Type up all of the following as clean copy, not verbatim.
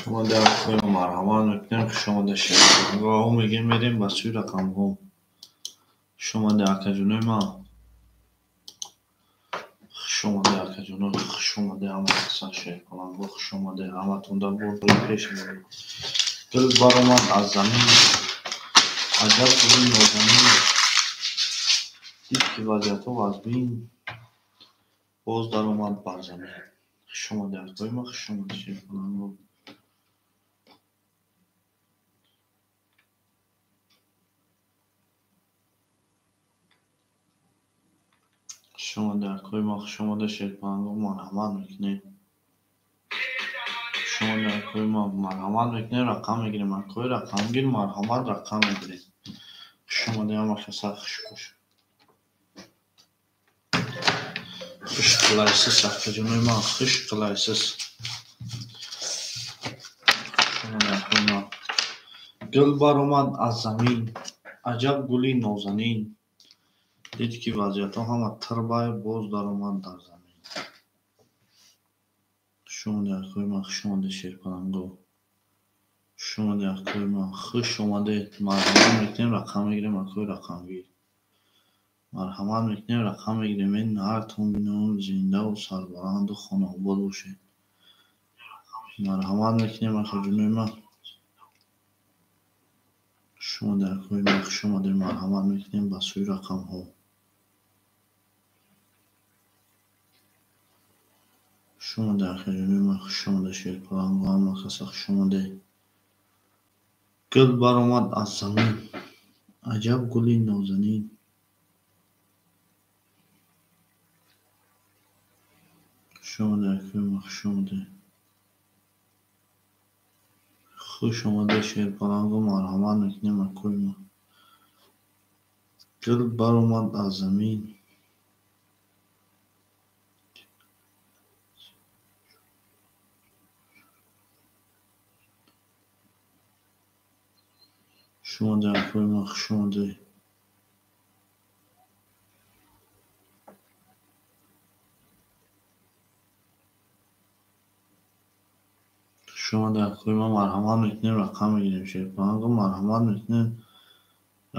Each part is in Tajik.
Шумо дар марҳамат мекунем, хушомада шерпаланго. Мегем мерем ба сӯи рақамҳо. Хушомада акаҷонои ман. Хушомада акаҷоно, хушомада ҳама каса шерпаланго, хушомада ҳаматон дар бордои пеш мерем. Гул баромад аз замин, аҷаб гули нозанин, дид ки вазъиятҳо вазмин, боз даромад бар замин. Хушомада акои ман, хушомада шерпаланго. Хушомада акои ман, хушомада шерпаланго, марҳамат мекунем. Хушомада акои ман, марҳамат мекунем, рақам мегирем. Акои рақамгир, марҳамат, рақам мегирем. Хушомада ҳама каса, хуш бош. Хуш қилайсиз акаҷонои ман, хуш қилайсиз. Хушомада акои ман. Гул баромад аз замин, аҷаб гули нозанин, дид ки вазъиятҳо ҳама тирбай, боз даромад дар замин. Хушомада акои ман, хушомада шерпаланго. Хушомада акои ман, хуш омадед. Марҳамат мекунем, рақам мегирем, акои рақамгир. Марҳамат мекунем, рақам мегирем. Ин ҳартон бинам зиндаву сарбаланду хонаобод бошед. Марҳамат мекунем, акаҷонои ман. Хушомада акои ман, хушомадед. Марҳамат мекунем ба сӯи рақамҳо. Хушомада акаҷонои ман, хушомада шерпаланго, ҳама каса хушомадед. Гул баромад аз замин, аҷаб гули нозанин. Хушомада акои ман, хушомадед. Хуш омадед шерпаланго, марҳамат мекунем акои ман. Гул баромад аз замин. Хушомадед акои ман, хушомадед. Хушомадед акои ман, марҳамат мекунем, рақам мегирем шерпаланго, марҳамат мекунем,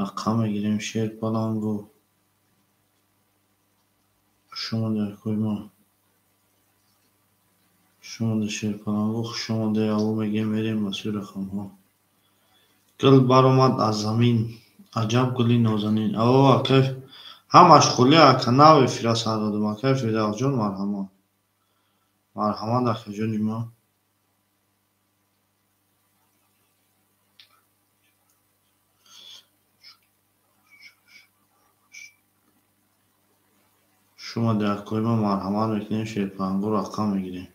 рақам мегирем шерпаланго. Хушомадед акои ман. Хушомадед шерпаланго, хушомадед. Аввал мегем мерем ба сӯи рақамҳо. Гул баромад аз замин, аҷаб гули нозанин. О, акай ҳамаш холи ака, нав эфира сар додам. Акай Фирдавсҷон, марҳамат. Марҳамат акаҷони ман. Хушомадед акои ман, марҳамат мекунем, шерпаланго рақам мегирем.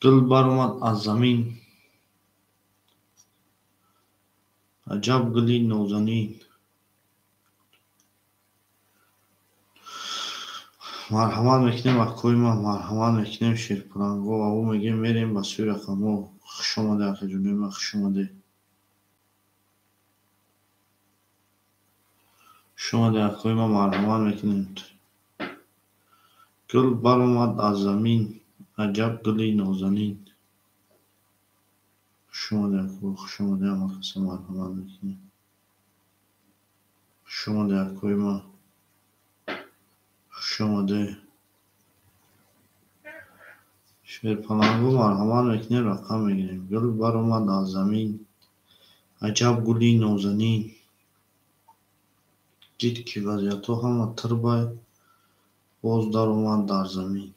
Гул баромад аз замин, аҷаб гули нозанин. Марҳамат мекунем акои ман, марҳамат мекунем шерпаланго. Аввал мегем мерем ба сӯи рақамҳо. Хушомадед акаҷонои ман, хушомадед. Хушомадед акои ман, марҳамат мекунем. Гул баромад аз замин, аҷаб гули нозанин. Хушомадед акои, хушомадед ҳама каса, марҳамат мекунем. Хушомадед акои ман. Хушомадед. Шерпаланго, марҳамат мекунем, рақам мегирем. Гул баромад аз замин, аҷаб гули нозанин. Дид ки вазъиятҳо ҳама тирбай, боз даромад дар замин.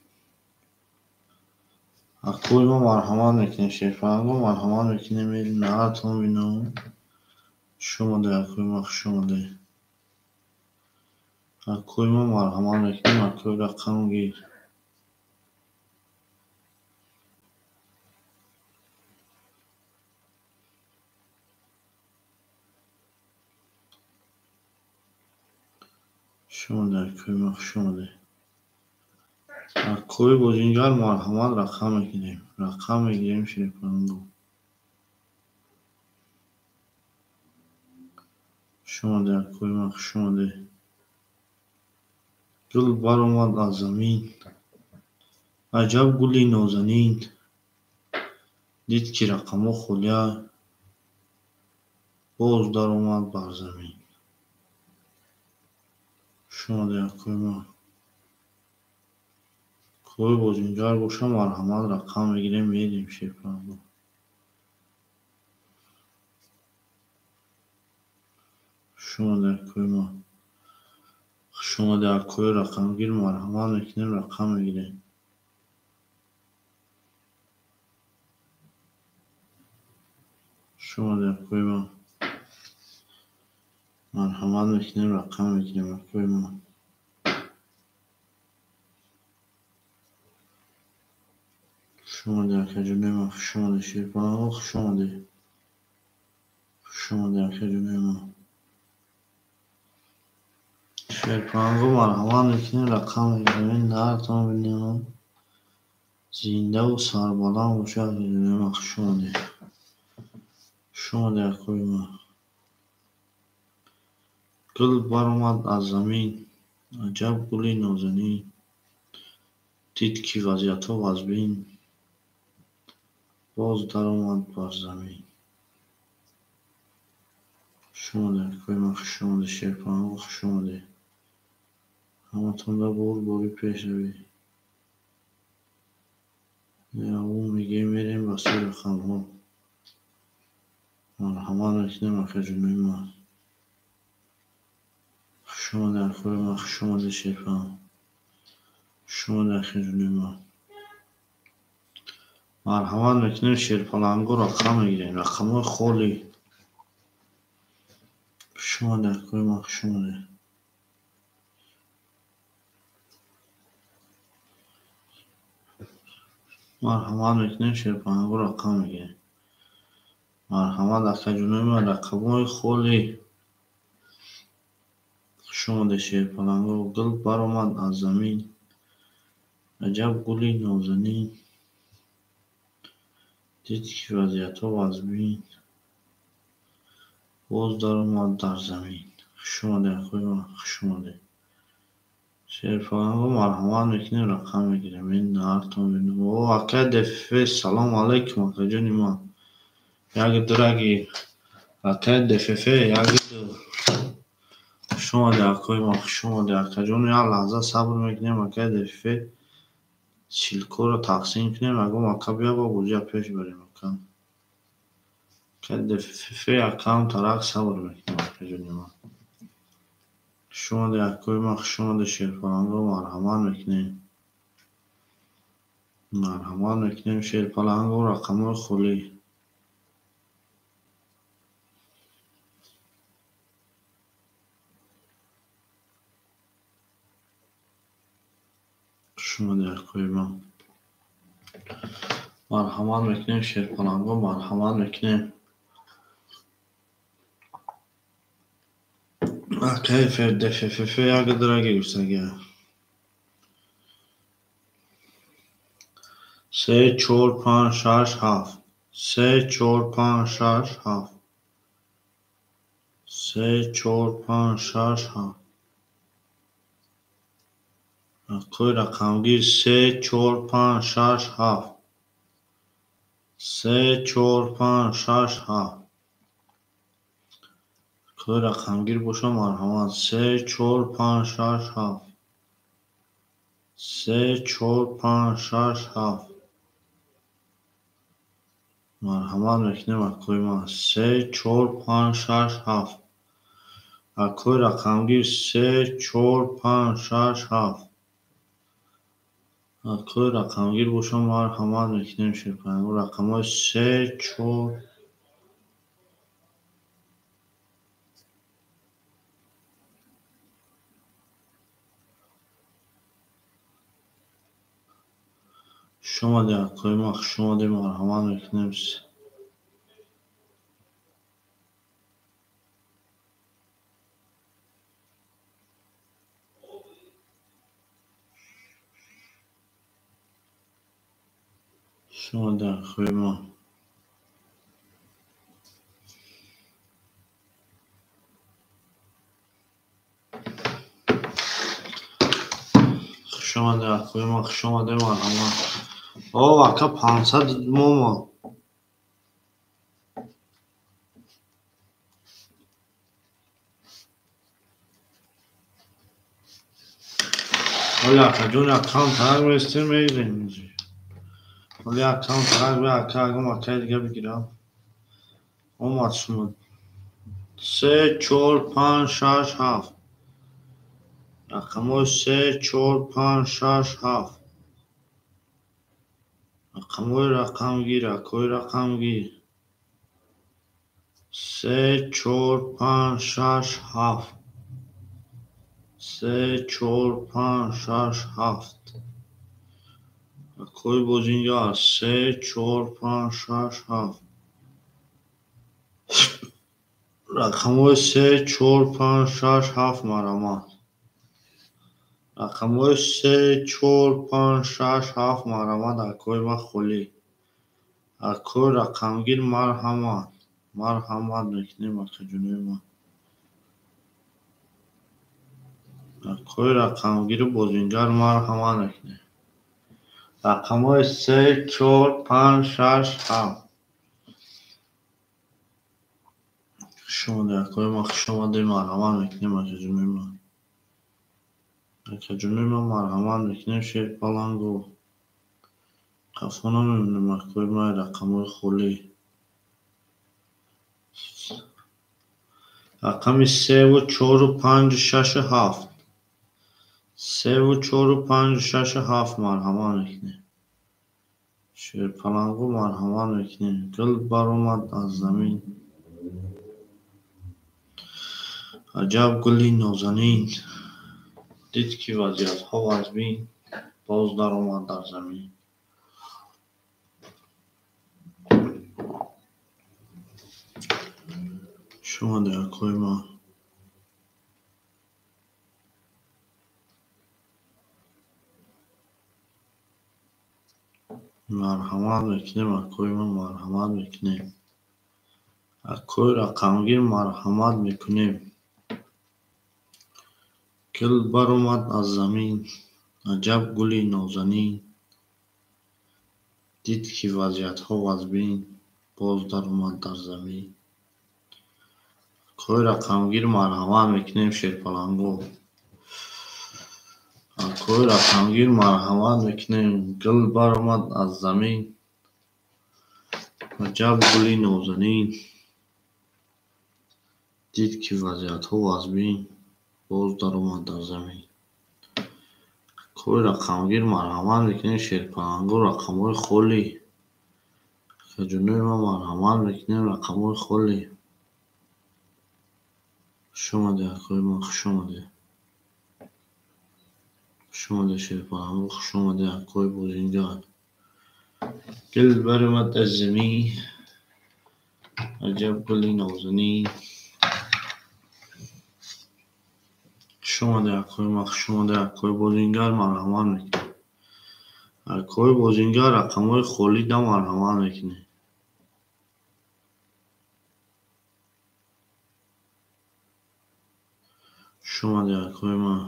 Акои мо марҳамат мекунем, шерпаланго, марҳамат мекунем, наҳартон бинам. Хушомадед акои ман, хушомадед. Акои мо марҳамат мекунем, акои рақамгир. Хушомадед акои ман, хушомадед. Акои бозингар, марҳамат, рақам мегирем. Рақам мегирем шерпаланго. Хушомадед акои ман, хушомадед. Гул баромад аз замин, аҷаб гули нозанин. Дид, ки рақамҳо холия, боз даромад бар замин. Хуш омадед, акои ман. Кори бозингар боша, марҳамат, рақам мегирем, мерем шерпаланго. Хуш омадед, акои ман. Хуш омадед, акои рақамгир, марҳамат мекунем, рақам мегирем. Хуш омадед, акои ман. Марҳамат мекунем, рақам мегирем, акои ман. Хуш омадед, акаҷонои ман, хуш омадед, шерпаланго, хуш омадед. Хуш омадед, акаҷонои ман. Шерпаланго, марҳамат мекунем, рақам мегирем. Ин нартон бинем. Зиндаву сарбаланд бошед, акаҷонои ман, хуш омадед. Хуш омадед, акои ман. Гул баромад аз замин, аҷаб гули нозанин. Дид, ки вазъиятҳо вазбин, боз даромад бар замин. Хуш омадед, акои ман, хуш омадед, шерпаланго, хуш омадед. Ҳаматонда бори пешравӣ. Яву мегирем, мерем ба сӯи рақамҳо. Марҳамат мекунем, акаҷонои ман. Хуш омадед, акои ман, хуш омадед, шерпаланг. Хуш омадед, акаҷонои ман. Марҳамат мекунем, шерпаланго, рақам мегирем, рақамҳои холӣ. Хуш омадед, акои ман, хуш омадед. Марҳамат мекунем, шерпаланго, рақам мегирем. Марҳамат, акаҷонои ман, рақамҳои холӣ. Хуш омадед, шерпаланго. Гул баромад аз замин, аҷаб гули нозанин. Дид, ки вазъиятҳо вазбин, боз даромад дар замин. Хуш омадед, акои ман, хуш омадед. Шерпаланго, марҳамат мекунем, рақам мегирем. Ин нартон бинем. О, акай ДФФ, салом алейкум, акаҷони ман. Як дураги акай ДФФ, як ду. Хуш омадед, акои ман, хуш омадед, акаҷон. Як лаҳза сабр мекунем, акай ДФФ. Ссылкоро тақсим кунем, ягон ака бия, ба бозия пеш барем, ака. Акай ДФФ, якам тарак сабр мекунем, акаҷони ман. Хуш омадед, акои ман, хуш омадед, шерпаланго, марҳамат мекунем. Марҳамат мекунем, шерпаланго, рақамҳои холӣ. Хуш омадед, акои ман. Марҳамат мекунем, шерпаланго, марҳамат мекунем. Акай ДФФ, як дура гирифтагия. Се, чор, панҷ, шаш, ҳафт. Се, чор, панҷ, шаш, ҳафт. Се, чор, панҷ, шаш, ҳафт. Акои рақамгир се, чор, панҷ, шаш, ҳафт. Се, чор, панҷ, шаш, ҳафт. Акои рақамгир боша, марҳамат. Се, чор, панҷ, шаш, ҳафт. Се, чор, панҷ, шаш, ҳафт. Марҳамат мекунем, акои ман. Се, чор, панҷ, шаш, ҳафт. Акои рақамгир се, чор, панҷ, шаш, ҳафт. Акои рақамгир боша, марҳамат мекунем, шерпаланго, рақамҳои се, чор. Хуш омадед, акои ман, хуш омадед, марҳамат мекунем. Хуш омадед, акои ман. Хуш омадед, акои ман, хуш омадед, марҳамат. О, ака, 500 момо. Ҳоли акаҷон як кам тарак местем, мегирем. Ҳоли як кам тарак бе ака, агам акаи дига бигирам. Омад шумо. 3, 4, 5, 6, 7. Рақамҳои 3, 4, 5, 6, 7. Рақамҳои рақамгир, акои рақамгир. 3, 4, 5, 6, 7. 3, 4, 5, 6, 7. Акои бозингар. 3, 4, 5, 6, 7. Рақамҳои 3, 4, 5, 6, 7 марҳамат. Рақамҳои 3, 4, 5, 6, 7 марҳамат. Акои ма холӣ. Акои рақамгир марҳамат. Марҳамат мекунем акаҷонои ман. Акои рақамгиру бозингар марҳамат мекунем. Рақамҳои 3, 4, 5, 6, 7. Хуш омадед, акои ман, хуш омадед, марҳамат мекунем акаҷонои ман. Акаҷонои ман марҳамат мекунем шерпалангу. Қафо намемонем акои ман рақамҳои холӣ. Рақами 3, 4, 5, 6, 7. 3, 4, 5, 6, 7 марҳамат мекунем. Шерпалангу марҳамат мекунем. Гул баромад аз замин. Аҷаб гули нозанин. Дид ки вазъиятҳо вазмин, боз даромад дар замин. Хуш омадед акои ман. Марҳамат мекунем акои ман, марҳамат мекунем. Акои рақамгир марҳамат мекунем. Гул баромад аз замин, аҷаб гули нозанин. Дид ки вазъиятҳо вазмин, боз даромад дар замин. Акои рақамгир марҳамат мекунем шерпалангу. Акои рақамгир марҳамат мекунем. Гул баромад аз замин, аҷаб гули нозанин. Дид ки вазъиятҳо вазмин, боз даромад дар замин. Акои рақамгир марҳамат мекунем шерпалангу. Рақамҳои холӣ. Акаҷонои ман марҳамат мекунем рақамҳои холӣ. Хуш омадед акои ман, хуш омадед. Хуш омадед шерпалангу, хуш омадед акои бозингар. Гул баромад аз замин, аҷаб гули нозанин. Хуш омадед акои ман, хуш омадед акои бозингар, марҳамат мекунем. Акои бозингар рақамҳои холида марҳамат мекунем. Хуш омадед акои ман.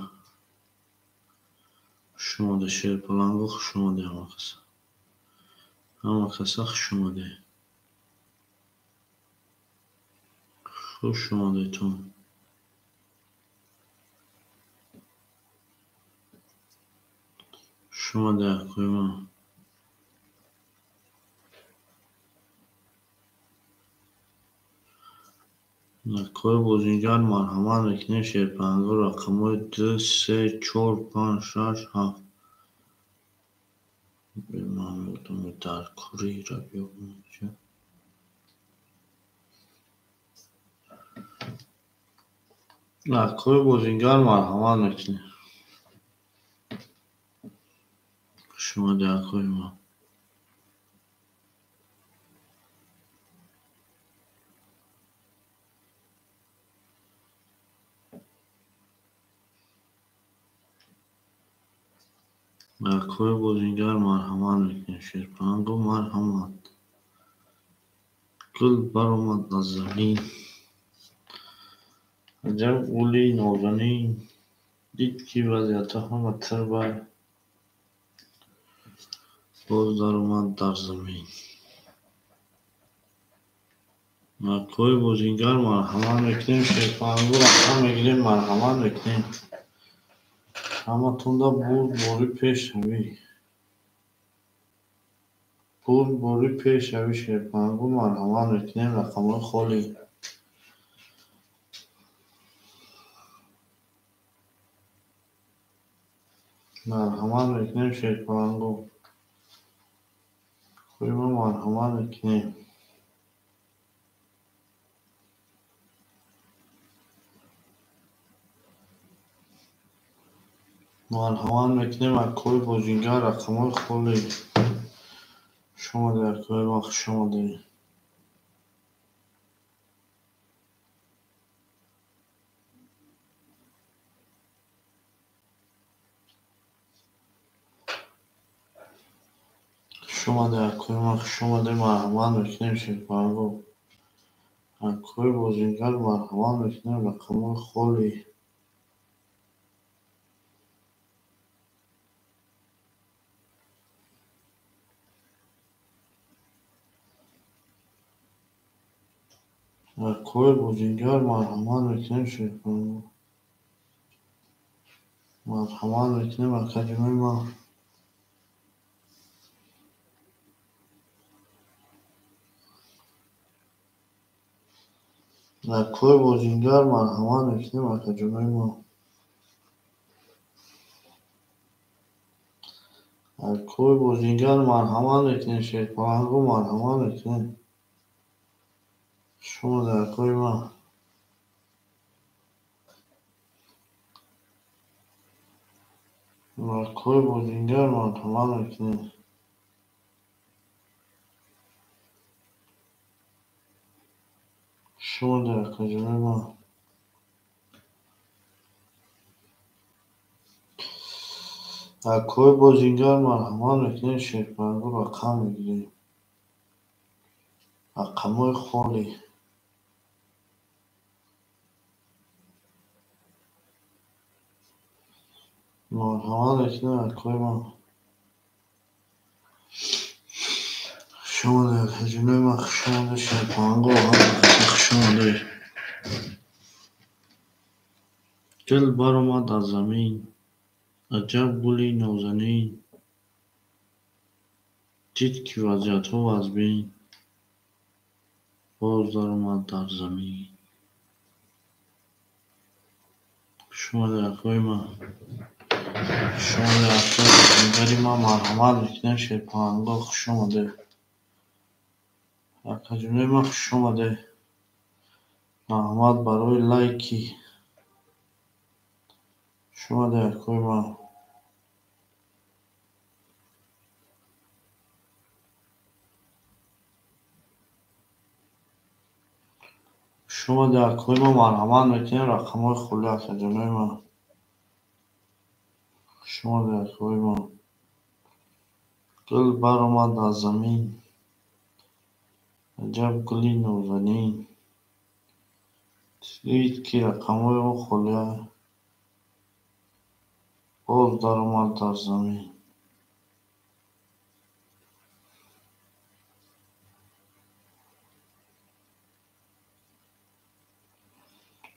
Хуш омадед шерпалангу, хуш омадед ҳама каса. Ҳама каса хуш омадед. Хуш омадедтон. Хуш омадед акои ман. Акои бозингар марҳамат мекунем шерпалангу. Рақамҳои 2, 3, 4, 5, 6, 7. Ман одами дар куриро биёбам. Акои бозингар марҳамат мекунем. Хуш омадед акои ман. Акои бозингар марҳамат мекунем шерпалангу марҳамат. Гул баромад аз замин, аҷаб гули нозанин. Дид ки вазъиятҳо ҳама тирба, боз даромад дар замин. Акои бозингар марҳамат мекунем шерпалангу. Рақам мегирем, марҳамат мекунем. Ҳаматонда бурдборӣ пешравӣ. Бурдборӣ пешравӣ шерпалангу марҳамат мекунем рақамҳои холӣ. Марҳамат мекунем шерпалангу. Қӯйма марҳамат мекунем. Марҳамат мекунем акои бозингар рақамҳои холӣ. Хуш омадед акои ма, хуш омадед. Хуш омадед акои ма, хуш омадед. Марҳамат мекунем шерпалангу. Акои бозингар марҳамат мекунем рақамҳои холӣ. Акои бозингар марҳамат мекунем шерпалангу. Марҳамат мекунем акаҷонои ман. Акои бозингар марҳамат мекунем акаҷонои ман. Акои бозингар марҳамат мекунем шерпалангу марҳамат мекунем. Хуш омадед акои ман. Акои бозингар марҳамат мекунем. Хуш омадед акаҷонои ман. Акои бозингар марҳамат мекунем шерпалангу рақам мегирем. Рақамҳои холӣ. Марҳамат мекунем акои ман. Хуш омадед акаҷонои ман, хуш омадед шерпалангу, хуш омадед. Дил баромад аз замин, аҷаб гули нозанин. Дид ки вазъиятҳо вазмин, боз даромад дар замин. Хуш омадед акои ман. Хуш омадед акои бозингари ман, марҳамат мекунем шерпалангу, хуш омадед. Акаҷонои ман хуш омадед. Марҳамат барои лайки. Хуш омадед акои ман. Хуш омадед акои ман, марҳамат мекунем рақамҳои холӣ акаҷонои ман. Хуш омадед акои ман. Гул баромад аз замин, аҷаб гули нозанин. Дид ки рақамҳои мо холия, боз даромад дар замин.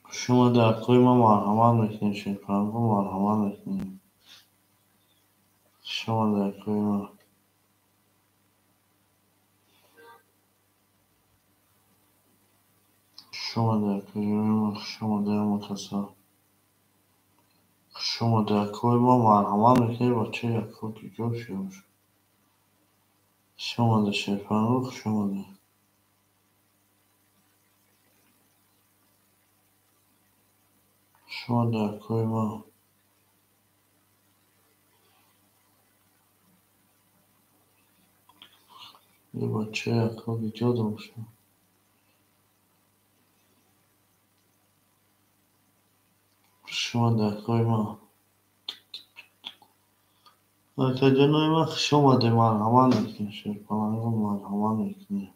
Хуш омадед акои ман, марҳамат мекунем шерпалангу, марҳамат мекунем. Хуш омадед акои ман. Хуш омадед акаҷонои ман, хуш омадед ҳама каса. Хуш омадед акои ман, марҳамат мекунем бачаи ако киҷо шуд. Хуш омадед шерпалангу, хуш омадед. Хуш омадед акои ман. Бачаи ако киҷо дошт. Хуш омадед акои ман. Акаҷонои ман хуш омадед, марҳамат мекунем шерпалангу, марҳамат мекунем.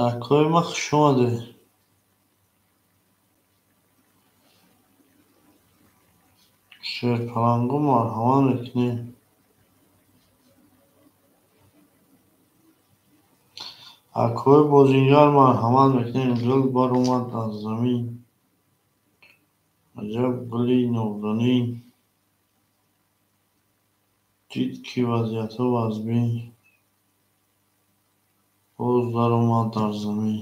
Акои ман хуш омадед. Шерпалангу марҳамат мекунем. Акои бозингар марҳамат мекунем. Гул баромад аз замин. Аҷаб гули нозанин. Дид ки вазъиятҳо вазмин. Боз даромад дар замин.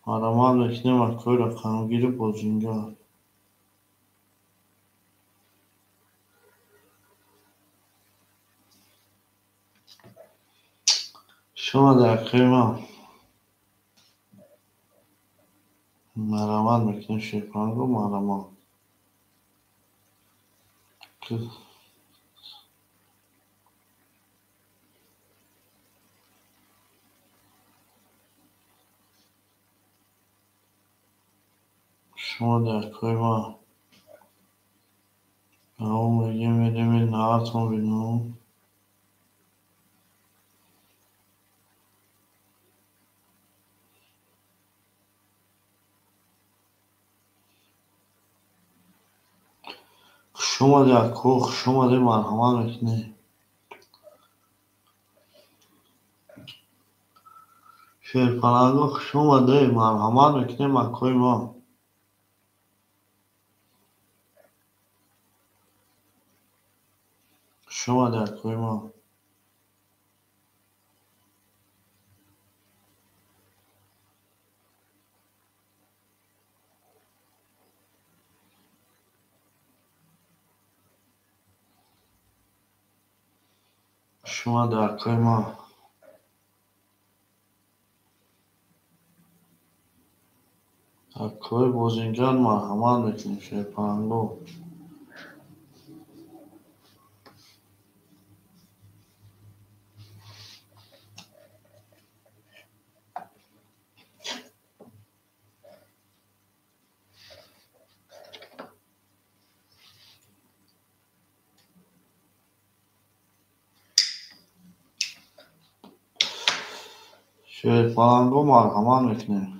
Марҳамат мекунем акои рақамгири бозингар. Шумо дар акои ман. Марҳамат мекунем шерпалангу марҳамат. Шумо дар акои ман. Ао мегем мерем наартон бинам. Хуш омадед ако, хуш омадед, марҳамат мекунем. Шерпаланго хуш омадед, марҳамат мекунем акои мо. Хуш омадед акои мо. Хуш омадед акои мо. Акои бозингар марҳамат мекунем шерпаланго. Шерпаланго марҳамат мекунем.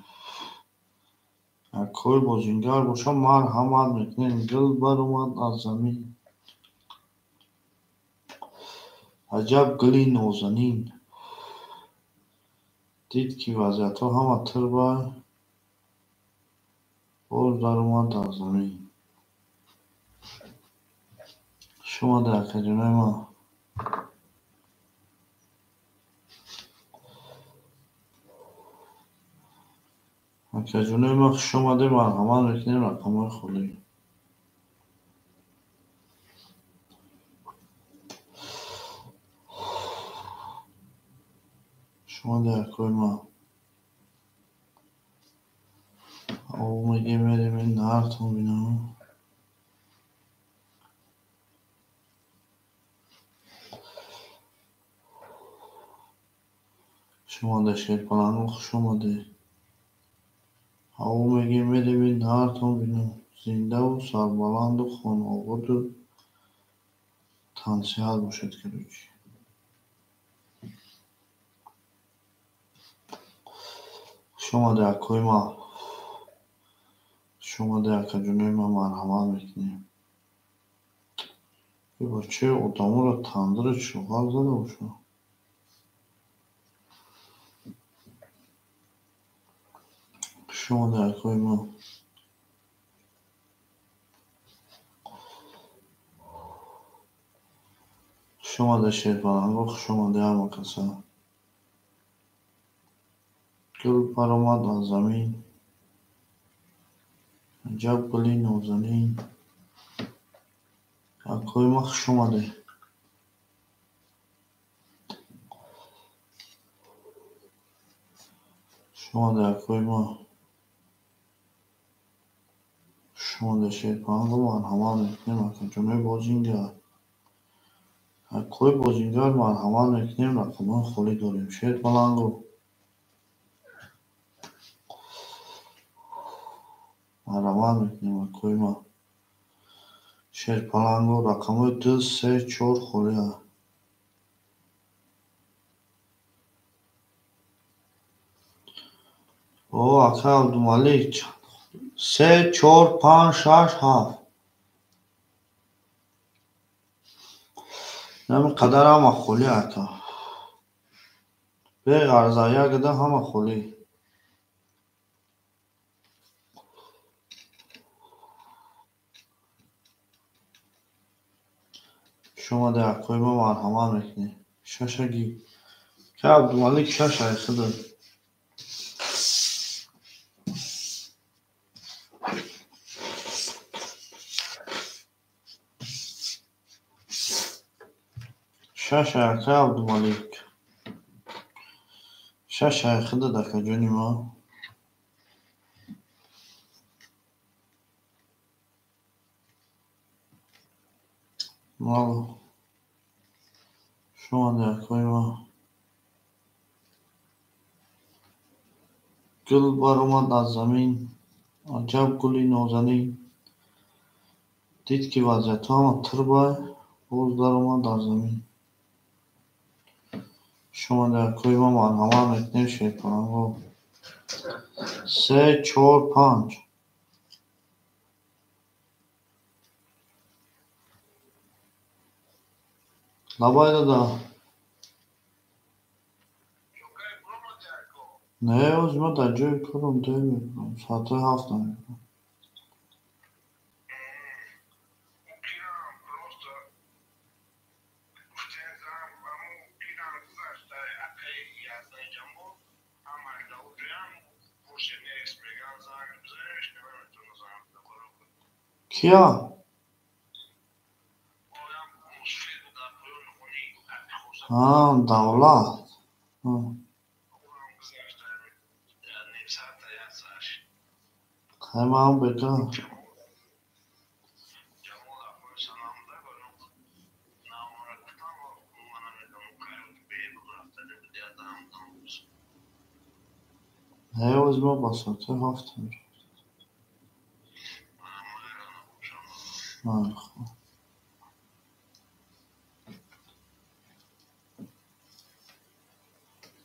Акои бозингар боша марҳамат мекунем. Гул баромад аз замин. Аҷаб гули нозанин. Дид ки вазъиятҳо ҳама тирба. Боз даромад дар замин. Хуш омадед акаҷонои ман. Акаҷонои ман хуш омадед, марҳамат мекунем рақамҳои холӣ. Хуш омадед акои ман. Ав мегем мерем наартон бинам. Хуш омадед шерпаланго, хуш омадед. Ав мегем мерем наартон бинам. Зиндаву сарбаланду хонаободу тансиҳат бошед короче. Хуш омадед акои ман. Хуш омадед акаҷонои ман, марҳамат мекунем. Бачаи одаморо тандира чуғал зада бошад. Хуш омадед акои ман. Хуш омадед шерпаланго, хуш омадед ҳама каса. Гул баромад аз замин. Аҷаб гули нозанин. Акои ман хуш омадед. Хуш омадед акои ман. Хуш омадед шерпаланго, марҳамат мекунем акаҷонои бозингар. Акои бозингар марҳамат мекунем, рақамҳои холӣ дорем. Шерпаланго. Марҳамат мекунем акои ман. Шерпаланго рақамҳои 2, 3, 4 холианд. О, ака Абдумалик, 3, 4, 5, 6, 7. Ҳамин қадар ҳама холӣ ака. Беғарза якда ҳама холӣ. Шумо дар акои ма марҳамат мекунед. Шашаги. Ка Абдумалик шашай худо. Шашай ака Абдумалик. Шашай худо дака ҷони ма. Мало. Шумо дар акои ма. Гул баромад аз замин, аҷаб гули нозанин. Дид, ки вазъиятҳо ҳама турбай, боз даромад дар замин. Шумо дар акои ма марҳамат мекунем шерпаланго. 3, 4, 5. Лабай дада. Не, оз ма дар ҷои корам дер мекунам. Соатҳои 7 мекунам. Кия? Давлат. Хаймам бека. Не, оз ма ба соатҳои 7 меравам. Хуб.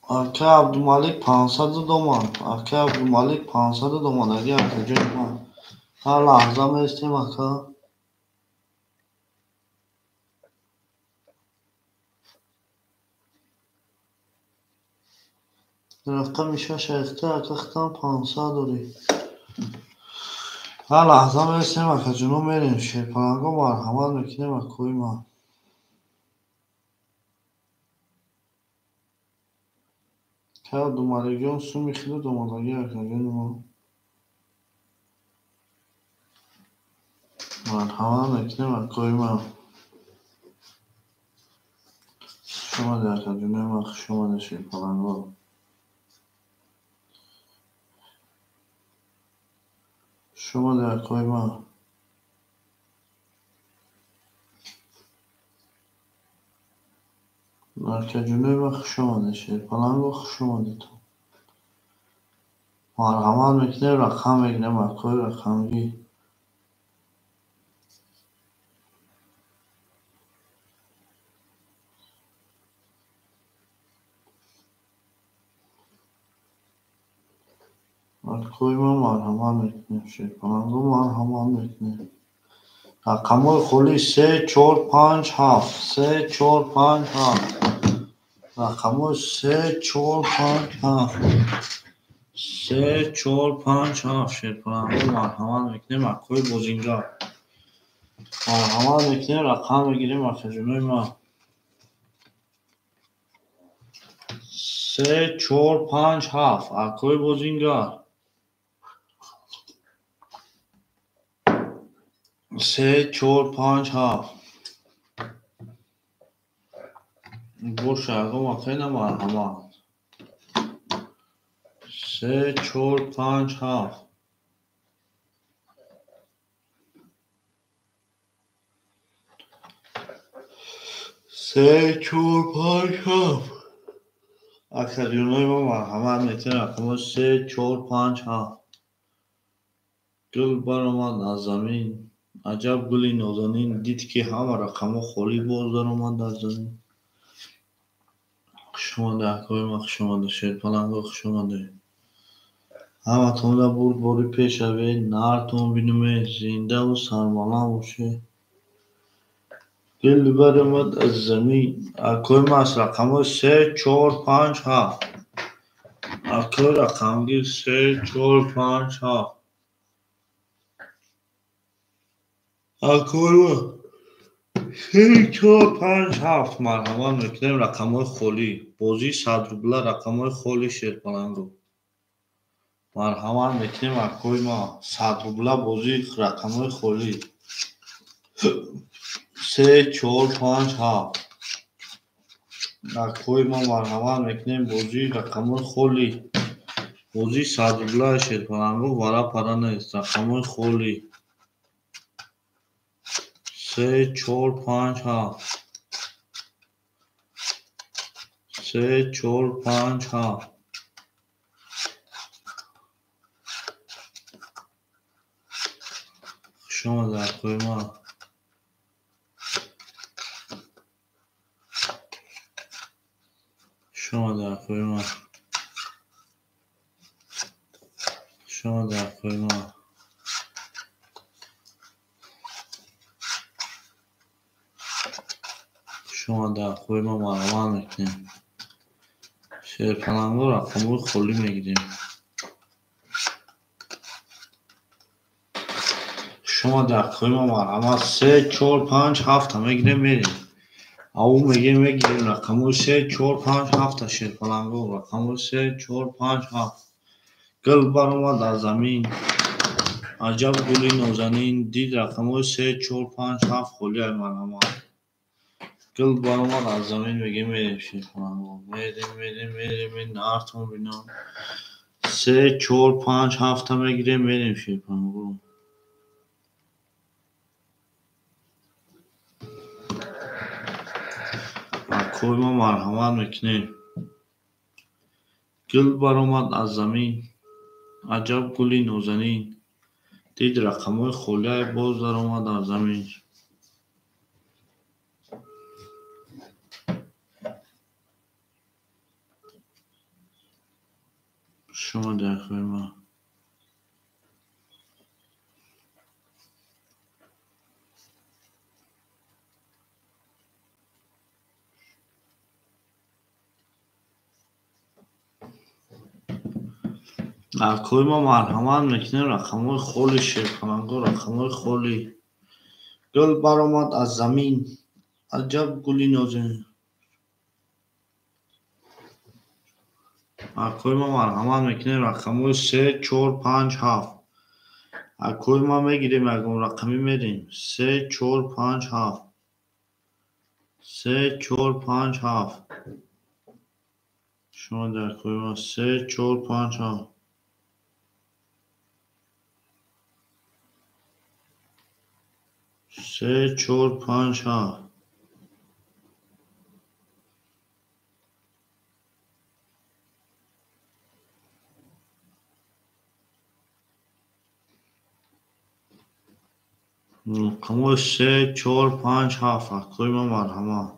Ака Абдумалик 500 омад. Ака Абдумалик 500 омадаги ака ҷони ман. Ҳар лаҳза меистем ака. Рақами 6 айхта ака хитам 500 дорӣ. Ҳар лаҳза меистем ака ҷуно мерем. Шерпаланго марҳамат мекунем акои ман. Ка Абдумаликҷон суми худат омадаги ака ҷони ман. Марҳамат мекунем акои ман. Хуш омадед ака ҷонои ман, хуш омадед шерпаланго. Хуш омадед акои ман. Ака ҷонои ман хуш омадед шерпаланго, хуш омадедтон. Марҳамат мекунем, рақам мегирем акои рақамгӣ. Акои ман марҳамат мекунем, шерпаланго марҳамат мекунем. Рақамҳои холӣ 3, 4, 5, 7. 3, 4, 5, 7. Рақамҳои 3, 4, 5, 7. 3, 4, 5, 7. Шерпаланго марҳамат мекунем, акои бозингар. Марҳамат мекунем, рақам мегирем ака ҷонои ман. 3, 4, 5, 7. Акои бозингар. 3, 4, 5, 7. Боша ягон вақте марҳамат. 3, 4, 5, 7. 3, 4, 5, 7. Ака ҷонои ма марҳамат мекунем рақамҳои 3, 4, 5, 7. Гул баромад аз замин, аҷаб гули нозанин. Дид, ки ҳама рақамҳо холӣ, боз даромад дар замин. Хуш омадед акои ман, хуш омадед шерпаланго, хуш омадед. Ҳаматонда бурдборӣ пеш равед, нартон бинумед, зиндаву сарбаланд бошед. Гул баромад аз замин. Акои ма аст рақамҳои 3, 4, 5, 7. Акои рақамгир 3, 4, 5, 7. Акои ма 3, 4, 5, 7. Марҳамат мекунем рақамҳои холӣ. Бозии 100 рубла рақамҳои холӣ шерпалангу. Марҳамат мекунем акои ма 100 рубла бозии рақамҳои холӣ. 3, 4, 5, 7. Акои ма марҳамат мекунем бозии рақамҳои холӣ. Бозии 100 рубла шерпалангу вара пара нест. Рақамҳои холӣ. 3, 4, 5, 7. 3, 4, 5, 7. Хуш омадед акои ма. Хуш омадед акои ма. Хуш омадед акои ма. Хуш омадед акои ма. Марҳамат мекунем. Шерпалангу рақамҳои холӣ мегирем. Хуш омадед акои ма. Марҳамат 3, 4, 5, 7 мегирем мерем. Ав мегирем мегирем рақамҳои 3, 4, 5, 7 шерпалангу. Рақамҳои 3, 4, 5, 7. Гул баромад аз замин. Аҷаб гули нозанин. Дид рақамҳои 3, 4, 5, 7 холӣ ай марҳамат. Гул баромад аз замин мегирем мерем шерпалангу. Мерем мерем мерем нартон бинам. 3, 4, 5, 7 мегирем мерем шерпалангу. Акои ма марҳамат мекунем. Гул баромад аз замин. Аҷаб гули нозанин. Дид рақамҳои холӣ ай боз даромад аз замин. Хуш омадед акои ма. Акои ма марҳамат мекунем рақамҳои холӣ шерпалангу. Рақамҳои холӣ. Гул баромад аз замин. Аҷаб гули нозанин. Акои ма марҳамат мекунем рақамҳои 3, 4, 5, 7. Акои ма мегирем ягон рақамӣ мерем. 3, 4, 5, 7. 3, 4, 5, 7. Шумо дар акои ма 3, 4, 5, 7. 3, 4, 5, 7. Рақамҳои 3, 4, 5, 7. Акои ма марҳамат.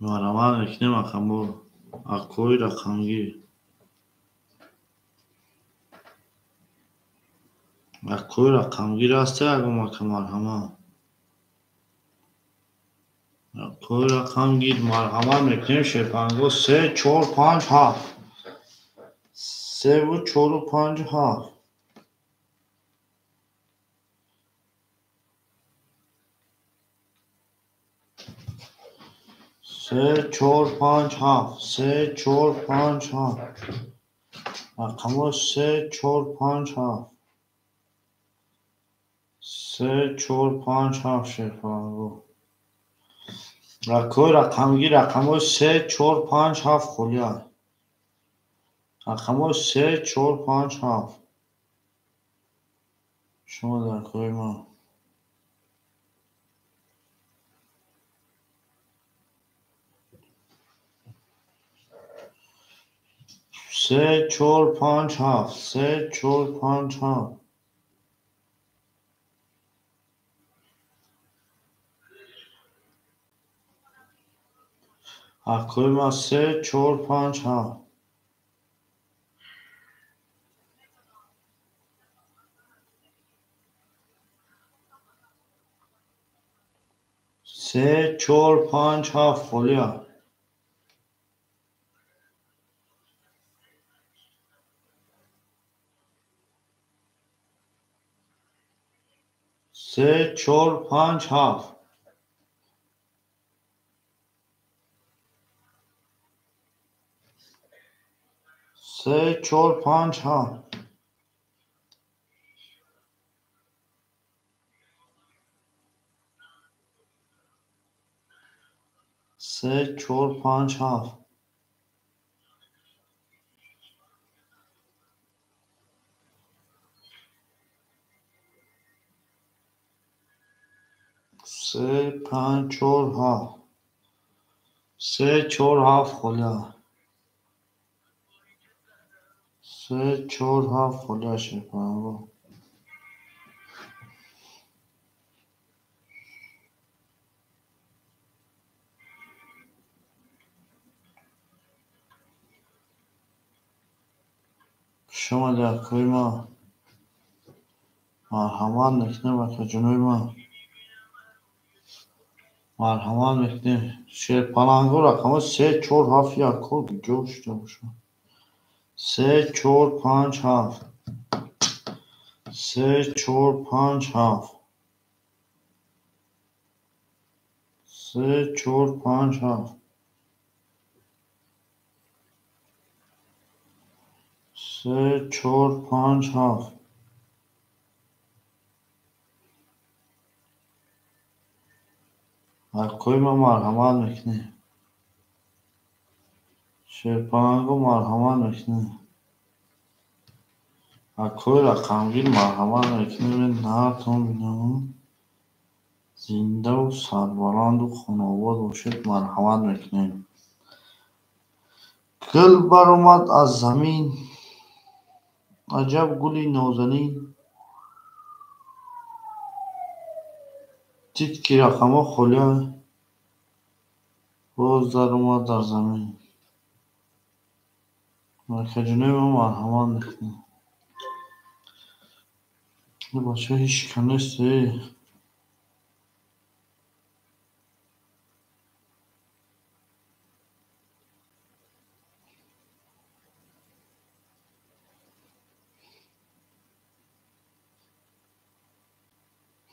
Марҳамат мекунем рақамҳо. Акои рақамгир. Акои рақамгир ҳаста ягон ака марҳамат. Акои рақамгир марҳамат мекунем шерпалангу 3, 4, 5, 7. 3 4, 5, 7. 3, 4, 5, 7. 3, 4, 5, 7. Рақамҳои 3, 4, 5, 7. 3, 4, 5, 7 шерпалангу. Акои рақамгир рақамҳои 3, 4, 5, 7 холӣ ай. Рақамҳои 3, 4, 5, 7. Шумо дар акои ма. 3, 4, 5, 7. 3, 4, 5, 7. Акои ма 3, 4, 5, 7. 3, 4, 5, 7 холия. 3, 4, 5, 7. 3, 4, 5, 7. 3, 4, 5, 7. 3, 5, 4, 7. 3, 4, 7 холия. 3, 4, 7 холия шерпаланго. Шумо акои ма марҳамат мекунем, акаҷонои ма марҳамат мекунем. Шерпаланго рақамҳо 3, 4, 7 яко ҷо шуда бошад. 3, 4, 5, 7. 3, 4, 5, 7. 3, 4, 5, 7. 3, 4, 5, 7. Акои ма марҳамат мекунем. Шерпаланго марҳамат мекунем. Акои рақамгир марҳамат мекунем. Наҳартон бинам. Зиндаву сарбаланду хонаобод бошед, марҳамат мекунем. Гул баромад аз замин, аҷаб гули нозанин. Дид ки рақамҳо холия, боз даромад дар замин. Акаҷонои ма марҳамат мекунем. Бача ҳеҷ ка нест.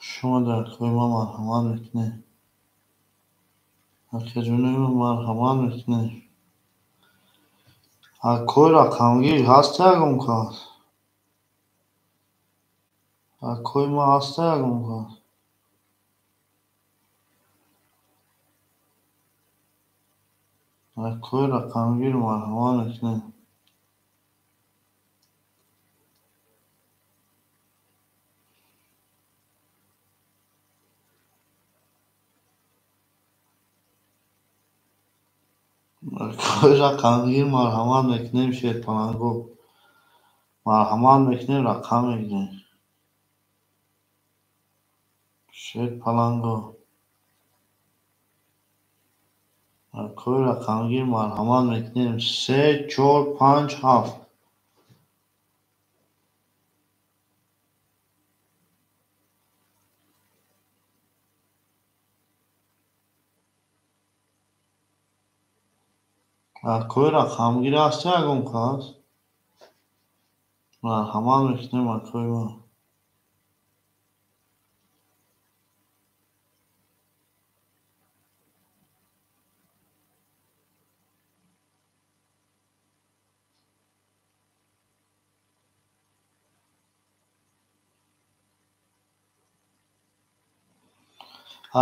Шумо дар акои ма марҳамат мекунем. Акаҷонои ма марҳамат мекунем. Акои рақамгир ҳаст ягон кас? Акои ма ҳаст ягон кас? Акои рақамгир марҳамат мекунем. Акои рақамгир марҳамат мекунем. Шерпаланго марҳамат мекунем, рақам мегирем. Шерпаланго акои рақамгир марҳамат мекунем. 3, 4, 5, 7. Акои рақамгир ҳаст ягон кас? Марҳамат мекунем акои ма.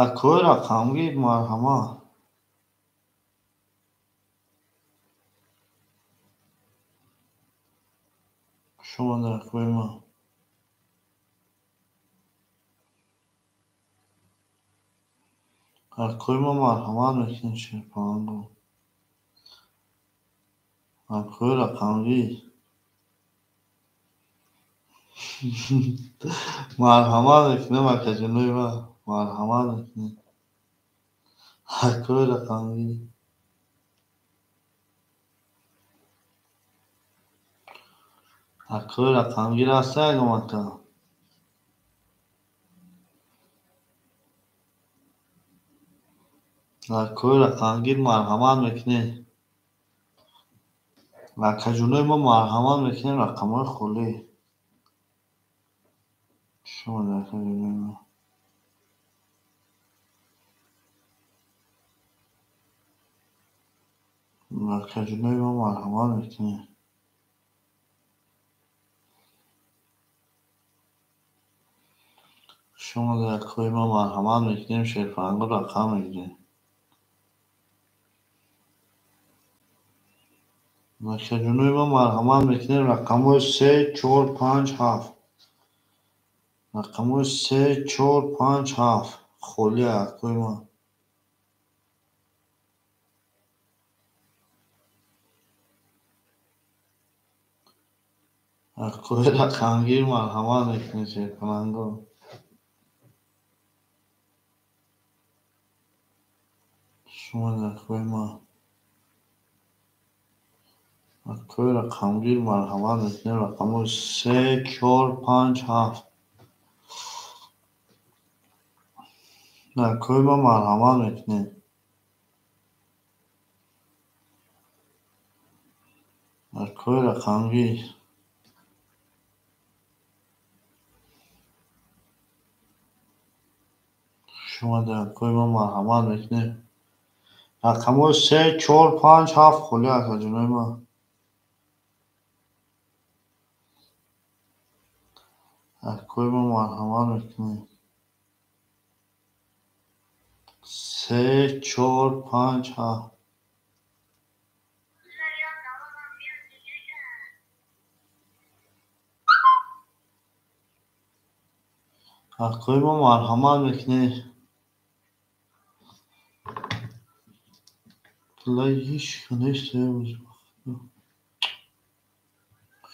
Акои рақамгир марҳамат. Шумо дар акои ма. Акои ма марҳамат мекунем. Шерпаланго акои рақамгир марҳамат мекунем. Акаҷонои ма марҳамат мекунем. Акои рақамгир. Акои рақамгир ҳаста ягон ака? Акои рақамгир марҳамат мекунед. Акаҷонои мо марҳамат мекунем рақамҳои холӣ. Шумо акаҷонои мо. Акаҷонои мо марҳамат мекунем. Шумо акои мо марҳамат мекунем, шерпаланго рақам мегирем. Акаҷонои мо марҳамат мекунем рақамҳои 3, 4, 5, 7. Рақамҳои 3, 4, 5, 7 холӣ акои мо. Акои рақамгир марҳамат мекунем шерпаланго. Шумо акои мо. Акои рақамгир марҳамат мекунем рақамҳои 3, 4, 5, 7. Акои мо марҳамат мекунем. Акои рақамгир. Шумо акои мо марҳамат мекунем. Рақамҳои 3, 4, 5, 7 холӣ акаҷонои мо. Акои мо марҳамат мекунем. 3, 4, 5, 7. Акои мо марҳамат мекунем. Ҳеч нест.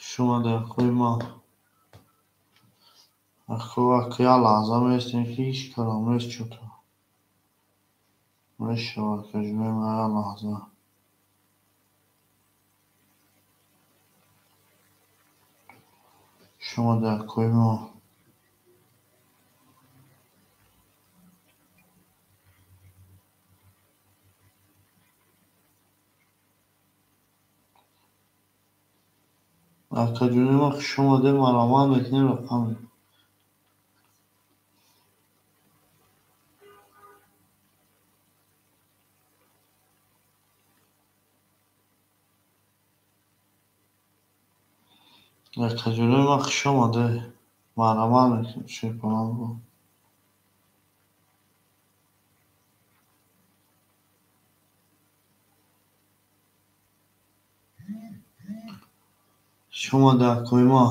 Шумо акои мо. Ако як лаҳза меистем ки ҳеч калом нест чӯто. Мешавад акаҷонои мо як лаҳза. Шумо акои мо. Акаҷонои мо хуш омадед, марҳамат мекунем рақам. Акаҷонои мо хуш омадед, марҳамат мекунем шерпаланго. Хуш омадед акои мо.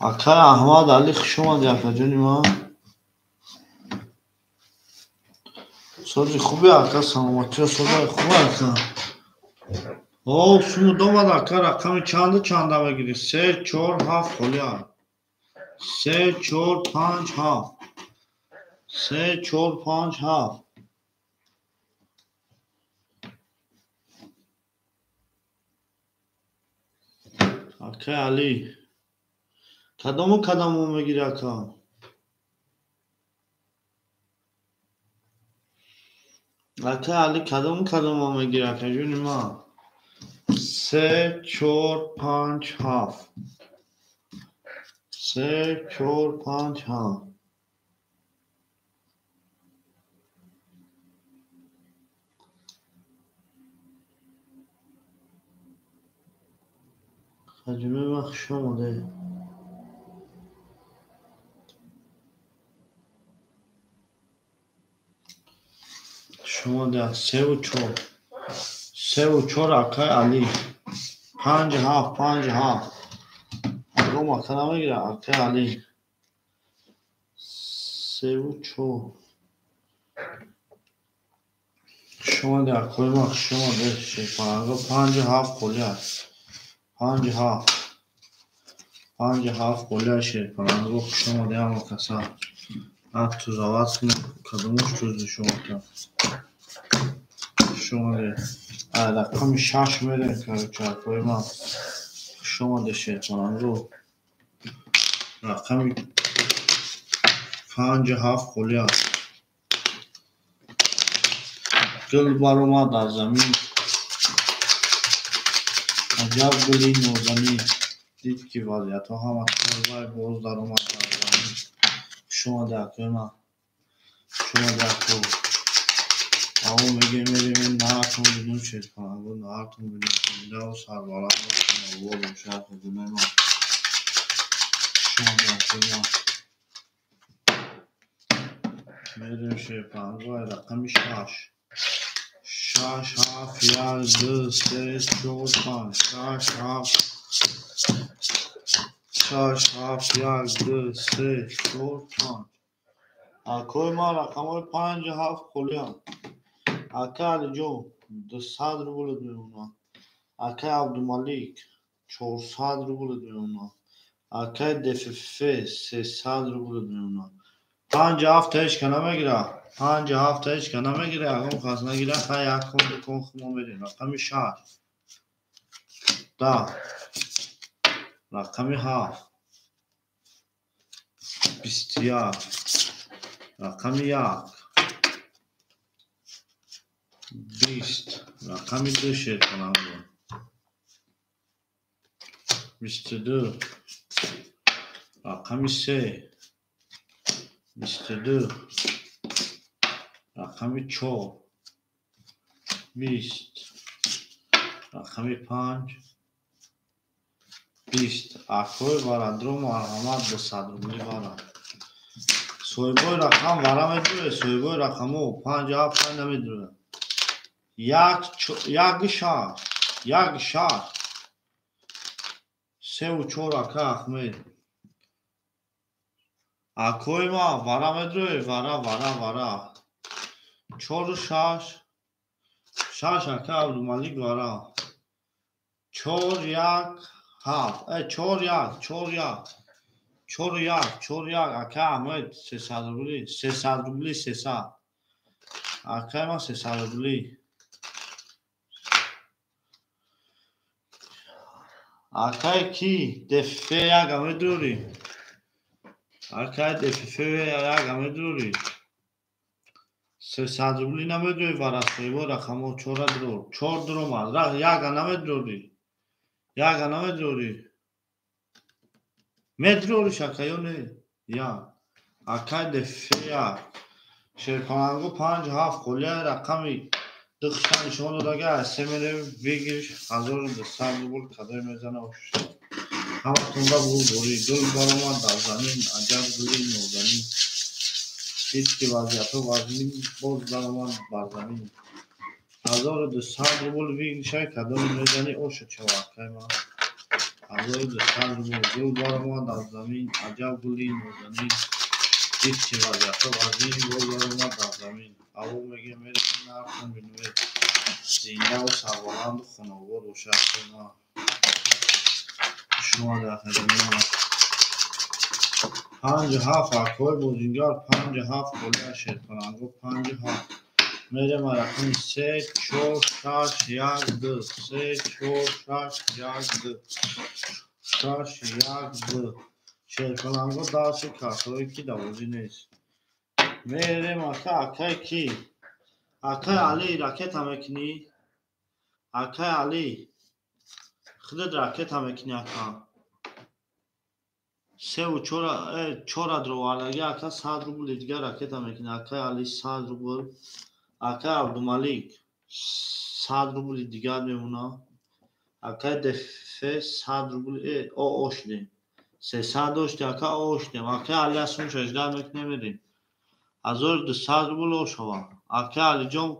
Акаи Аҳмад Алӣ хуш омадед акаҷони мо. Сози хубе ака, саломатиё созаи хубе ака. О, сумуд омад ака, рақами чанду чанда мегирӣ? 3, 4, 7 холӣ аст. 3, 4, 5, 7. 3, 4, 5, 7. Акаи Алӣ. Кадому кадому мегирӣ ака? Акаи Алӣ кадому кадому мегирӣ акаҷони ман? 3, 4, 5, 7. 3, 4, 5, 7. Акаҷонои ман хуш омадед. Хуш омадед. 3 ва 4. 3 ва 4 акаи Алӣ. 5, 7, 5, 7. Ягон ака намегирад акаи Алӣ. 3 ва 4. Хуш омадед акои ман, хуш омадед. Шерпаланго 5, 7 холӣ аст. 5, 7. 5, 7 холӣ аст шерпаланго. Хуш омадед ҳама каса. Тузават кунед кадомуш тузи шумо ака. Хуш омадед. Рақами 6 мерем короче акои ман. Хуш Хуш омаде, Шерпаланго. Рақами 5 7 холӣ аст. Гул баромад аз замин, аҷаб гули нозанин. Дид, ки вазъиятҳо ҳама вай, боз даромад дар замин. Хуш омаде, акои ман. Хуш омаде, ако. Аво мегем, мерем, наҳартон бинем, Шерпаланго, наҳартон бинем. Зиндаву сарбаланду хонавор бошад, акоҷонои ман. Хуш омаде, акои ман. Мерем, Шерпаланго, рақами 6. 6, 7, 1, 2, 3, 4, 5, 6, 7, 6, 7, 1, 2, 3, 4, 5. Акои ман, рақамҳои 5 7 холианд. Акай Алиҷон, 200 рублет мемонад. Акай Абдумалик, 400 рублет мемонад. Акай ДФФ, 300 рублет мемонад. 5 7 ҳеч ка намегирад. 5 7 ҳеч ка намегирад. Ягон кас нагирад. Хай, як кон, ду кон хумо мерем. Рақами 6, 10, рақами 7, 21, рақами 1, 20, рақами 2, Шерпаланго, 22, рақами 3, 22, рақами 4, 20, рақами 5, 20. Акои барандро, марҳамат, 200 рубли бара. Соҳибои рақам вара медуред, соҳибои рақамҳо 5 7 5 намедурад. 1, 1, 6, 1, 6, 3 4. Ака Ахмед, акои ман, вара медуред, вара, вара, вара. 4, 6, 6. Ака Абдумалик, вара. 4, 1, 7, 4, 1, 4, 1, 4, 1, 4, 1. Ака Аҳмед, 300 рубли, 300 рубли, 300. Акаи ман, 300 рубли. Акай ки ДФФ яга медурӣ? Акай ДФФ яга медурӣ? 300 рубли намедурӣ, вара, соҳибо рақамҳо? Чора дур, чор дуромад. Яга намедурӣ? Яга намедурӣ? Медуриш, ака, ё не? Як, акай ДФФ як. Шерпаланго, 5 7 холия. Рақами духта нишон додага, се мерем, выигрыш 1200 рубл. Кадое мезана? Ҳаматонда бурдборӣ. Гул баромад дар замин, аҷаб гули нозанин. Дид, ки вазъиятҳо вазнин, боз баромад бар замин. 1200 рубл выигрыш ай. Кадоме мезанӣ, оша чава, акай ман? 1200 рубл. Гул баромад аз замин, аҷаб гули нозанин. Дид, ки вазъиятҳо вазнин, боз баромад дар замин. Аво мегем, мерем, нархон бинӯед. Зиндаву сарбаланду хонавор бошад, акай ман. Хуш омаде, акаҷони ман. 5 7, акои бозингар, 5 7 холия. Шерпаланго, 5 7. Мерем, рақами 3, 4, 6, 1, 2, 3, 4, 6, 1, 2, 6, 1, 2. Шерпаланго, дарси касҳое, ки давозӣ нест. Мерем, ака. Акай ки? Акай Али, ракета мекунӣ? Акай Али, худат ракета мекунӣ, ака? Севу чора дровардаги, ака, 100 рубли дигар ракета мекунӣ. Акай Али, 100 рубл. Акай Абдумалик, 100 рубли дигар мемонад. Акай ДФ, 100 рубли. О шудем, 300 дошти, ака, о шудем. Акай Али, асум шаждар мекунем, мерем, 1200 рубл о шава. Акай Алиҷон,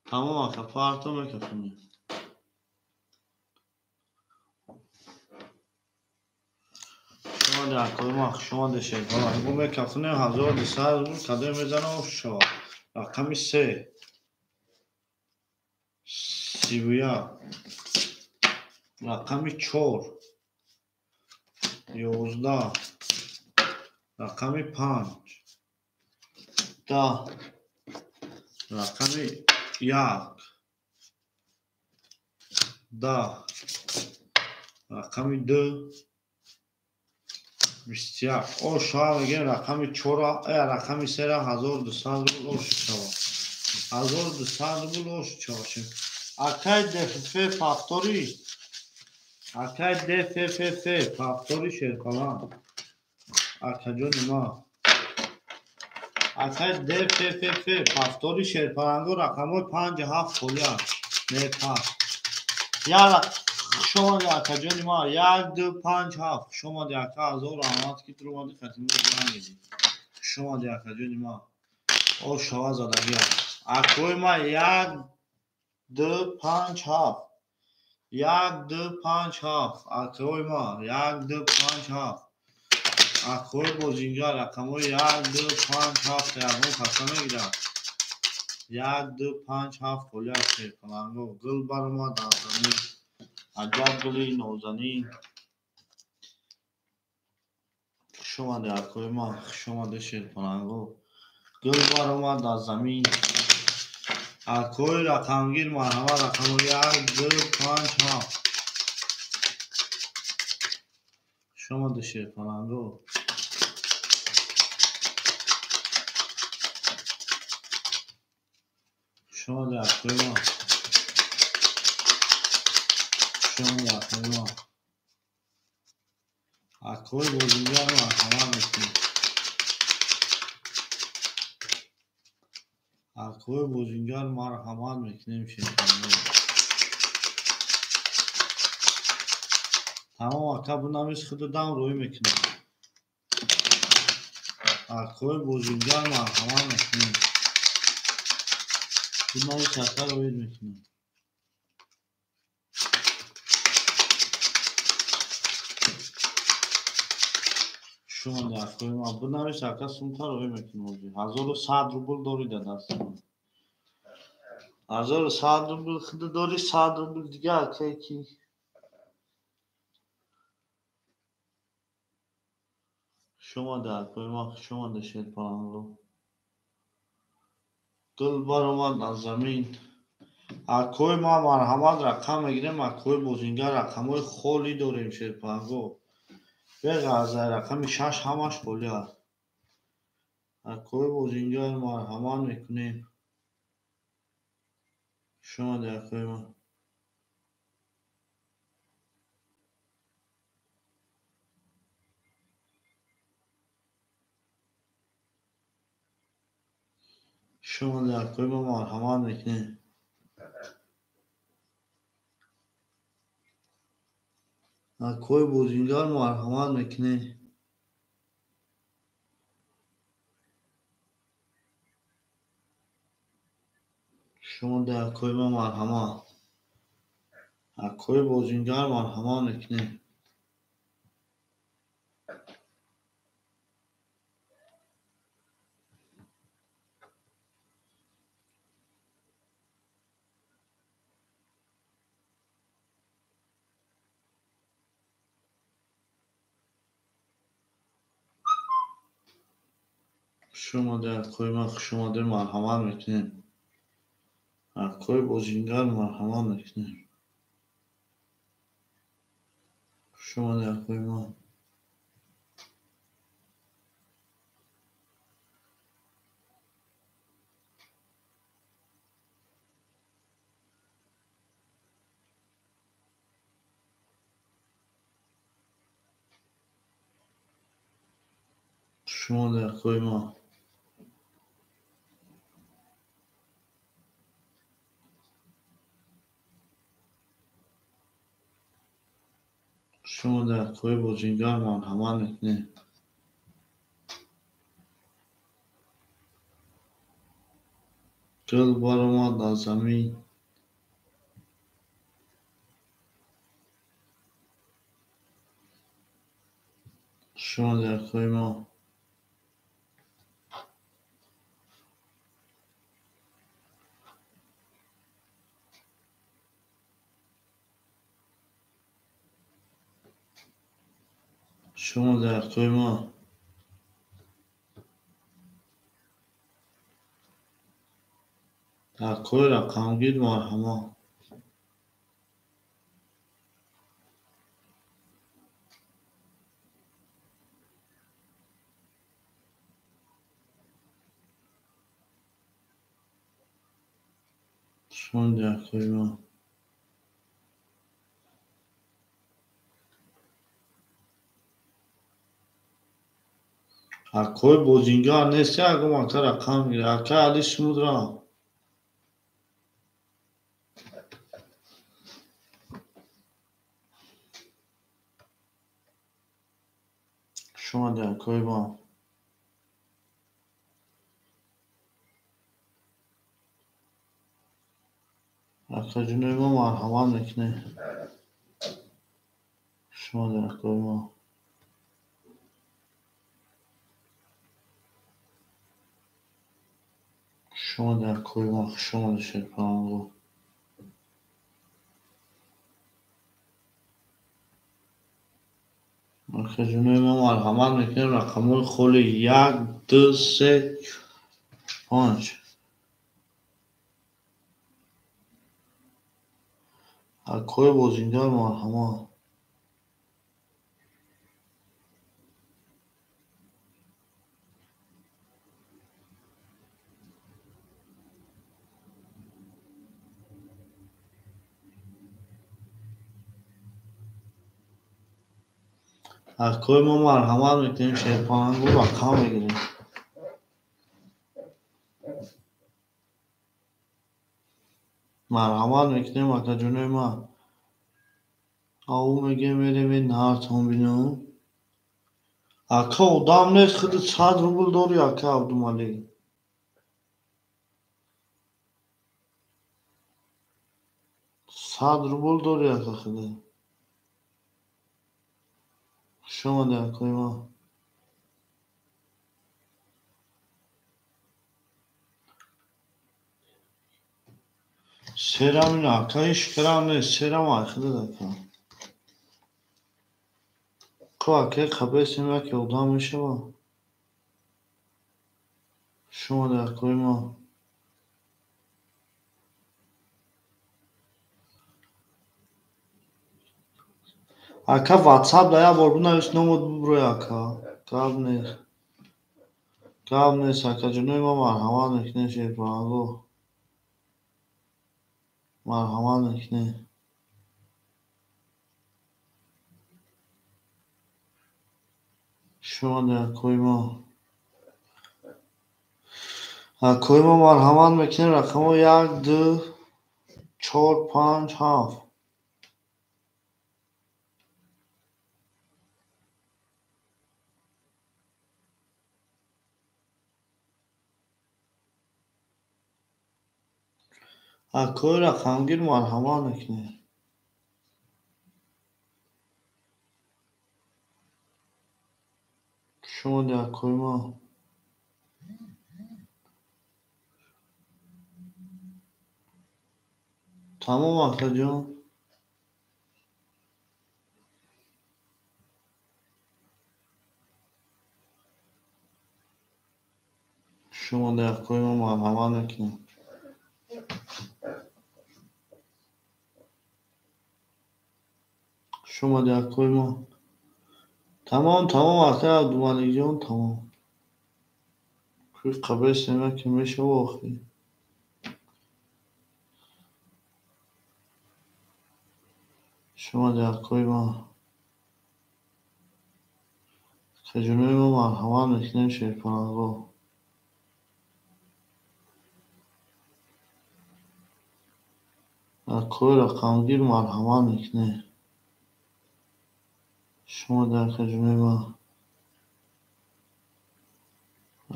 тамом, ака, парто мекафонем. Шумоде, акои ман, хушомаде, Шерпаланго. Мекафонем, 1200 рубл. Кадое мезана, ош шава? Рақами 3, 31, рақами 4, 11, рақами 5, 10, рақами 1, 10. Рақами 2 21. О шава мегем рақами 4, рақами 3 1200 рубл ош шава. 1200 рубл ош шава. Акай ДФФ повтори. Акай ДФФ повтори шерпалан. Акаҷони ма. Акай ДФФ повтори шерпаланго рақамҳои 5 7 холиа. Не 5. Я хуш омадӣ акаҷони ма. 1 2 5 7. Хуш омадӣ ака, ҳазор раҳмат ки тур омадӣ хатимро ҷангидӣ. Хуш омадӣ акаҷони ма. О шава задагиа. Акои ма 1 2 5 7. 1 2 5 7. Акои ма 1 2 5 7. Акои бозингар рақамҳои 1 2 5 7 ягон каса мегирад. 1 2 5 7 холиа шерпаланго. Гул баромад аз замин. Аҷаб гули нозанин. Хуш омадӣ акои ма, хуш омадӣ шерпаланго. Гул баромад аз замин. Акои рақамгир марҳамат рақамҳои 1 2 5 7. Хуш омадӣ шерпаланго. Хуш омадӣ акои ма. Хуш омадӣ акои ма. Акои бозингар марҳамат мекунем. Акои бозингар марҳамат мекунем шерпаланго. Тамом ака бунавис худу дам рӯй мекунем. Акои бозингар марҳамат мекунем. Бунавис ака рӯй мекунем. Хуш омадӣ акои ма. Бунавис ака сумта рӯй мекунем. 1100 рубл дорӣ дар дасти ман. 1100 рубл худу дорӣ, 100 рубл дига акае ки. Хуш омадӣ акои ма, хуш омадӣ шерпаланго. Гул баромад аз замин. Акои ма марҳамат рақам мегирем. Акои бозингар рақамҳои холӣ дорем шерпаланго. Беғараз рақами 6 ҳамаш холӣ аст. Акои бозингар марҳамат мекунем. Хуш омадӣ акои ма. Хуш омадӣ акои ма, марҳамат мекунем. Акои бозингар марҳамат мекунем. Хуш омадӣ акои ма, марҳамат. Акои бозингар марҳамат мекунем. Хуш омадӣ акои ма, хуш омадӣ, марҳамат мекунем. Акои бозингар марҳамат мекунем. Хуш омадӣ акои ма. Хуш омадӣ акои ма. Хуш омадӣ акои бозингар марҳамат мекунем. Гул баромад аз замин. Хуш омадӣ акои ма. Хуш омадӣ акои ма. Акои рақамгир марҳамат. Шумо акои ман. Акои бозингар нест, ягон ака рақам гира. Ака Али Смудра. Шумо акои ман. Акаҷонои мо марҳамат мекунед. Шумо акои мо. Шумо акои мо, хуш омадед шерпаланго. Акаҷонои мо марҳамат мекунем рақамҳои холи 1, 2, 3, 5. Акои бозингар марҳамат. Акои мо марҳамат мекунем шерпалангу рақам мегирем. Марҳамат мекунем акаҷонои ман. Ав мегем мерем нартон бинам. Ака одам нест, худи 100 рубл дори ака Абдумалик. 100 рубл дори ака худи. Хуш омадед акои ман. Серам ина ака ҳеч крам нест, серам айхудад ака. Ко акаи қабесем яке одам мешавад. Хуш омадед акои ман. Ака WhatsApp да як бор бинавис номот буброй ака. Гап нест. Гап нест акаҷонои ман марҳамат мекунем шерпаланго. Марҳамат мекунем. Хуш омадед акои мо. Акои мо марҳамат мекунем рақамҳо 1, 2, 4, 5, 7. Акои рақамгир марҳамат мекунем. Хуш омадед акои ман. Тамом акаҷон. Хуш омадед акои ман, марҳамат мекунем. Хуш омадед акои ман. Тамом, тамом акаи Абдумаликҷон, тамом. Кӯи қабесем яке мешава охир. Хуш омадед акои ман. Акаҷонои мо марҳамат мекунем шерпаланго. Акои рақамгир марҳамат мекунем. Хуш омадед акаҷонои ман.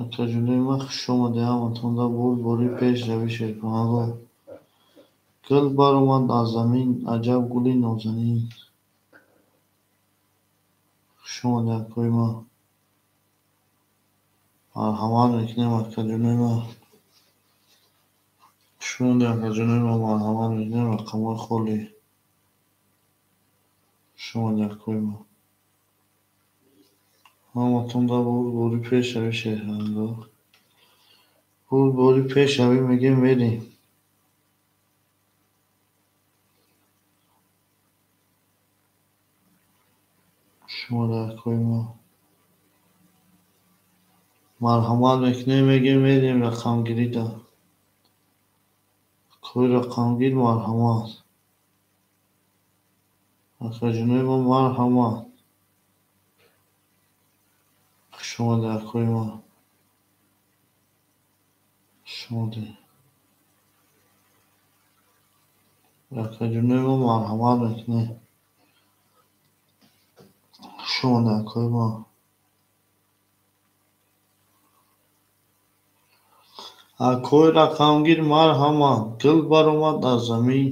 Акаҷонои ман хуш омадед ҳаматон да бурдбори пешравӣ шерпаланго. Гул баромад аз замин, аҷаб гули нозанин. Хуш омадед акои ман. Марҳамат мекунем акаҷонои ман. Хуш омадед акаҷонои ман, марҳамат мекунем рақамҳои холӣ. Хуш омадед акои ман. Ҳаматон да бурдбори пешравӣ шерпаланго. Бурдбори пешравӣ мегем мерем. Хуш омадед акои ман. Марҳамат мекунем мегем мерем рақамгирида. Акои рақамгир марҳамат. Акаҷонои ма марҳамат. Хуш омадед, акои ма. Хуш омадед. Акаҷонои ма марҳамат мекунед. Хуш омадед, акои ма. Акои рақамгир марҳамат. Гул баромад аз замин.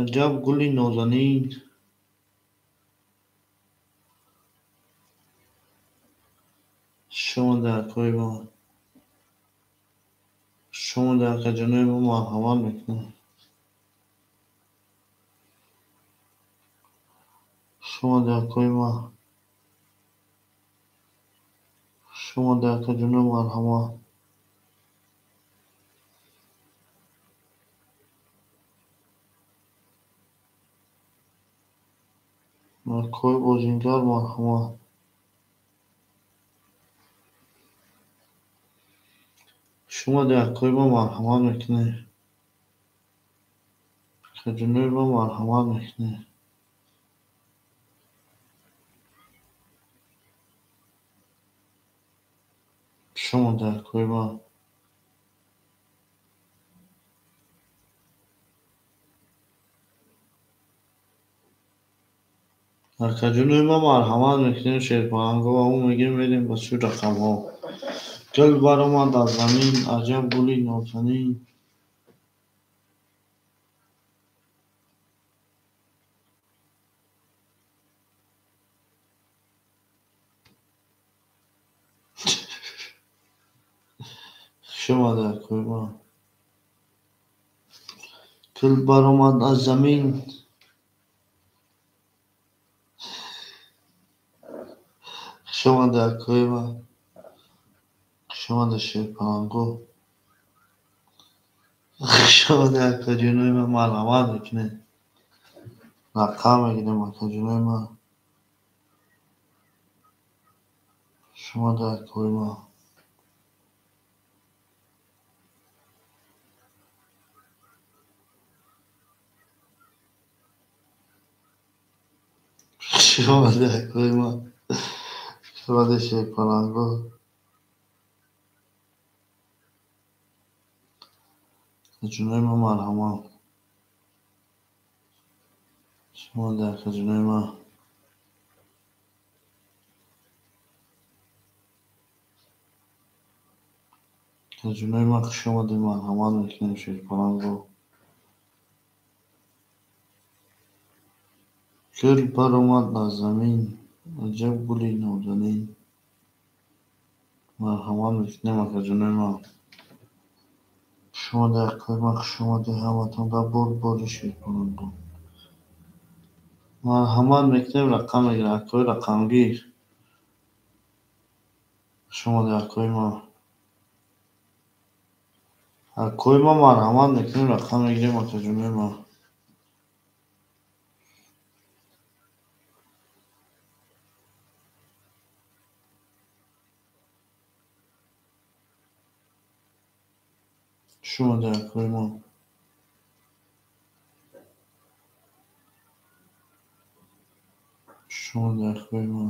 Аҷаб гули нозанин. Хуш омадед, акои ма. Хуш омадед, акаҷонои ма марҳамат мекунед. Хуш омадед, акои ма. Хуш омадед, акаҷоно марҳамат. Акои бозингар марҳамат. Хуш омадед, акои ма марҳамат мекунед. Акаҷонои ма марҳамат мекунед. Хуш омадед, акои ма. Акаҷонои ма марҳамат мекунем, шерпаланго ва ӯ мегирем, мерем ба сӯи рақамҳо. Гул баромад аз замин, аҷаб гули нозанин. Хуш омадед, акои ма. Гул баромад аз замин. Хуш омадед, акои ма. Хуш омадед, шерпаланго. Хуш омадед, акаҷонои ма марҳамат мекунед. Рақам мегирем, акаҷонои ма. Хуш омадед, акои ма. Хуш омадед, акои ма. Хуш омадед, шерпаланго. Акаҷонои ма марҳамат. Хуш омадед, акаҷонои ма. Акаҷонои ма хуш омадед, марҳамат мекунем, шерпаланго. Гул баромад аз замин, аҷаб гули нозанин. Марҳамат мекунем, акаҷонои ма. Хуш омадед, акои ма, хуш омадед ҳаматон дар бор-бори шерпаланго. Марҳамат мекунем, рақам мегирем, акои рақамгир. Хуш омадед, акои ма. Акои ма марҳамат мекунем, рақам мегирем, акаҷонои ма. Хуш омадед, акои ма. Хуш омадед, акои ма.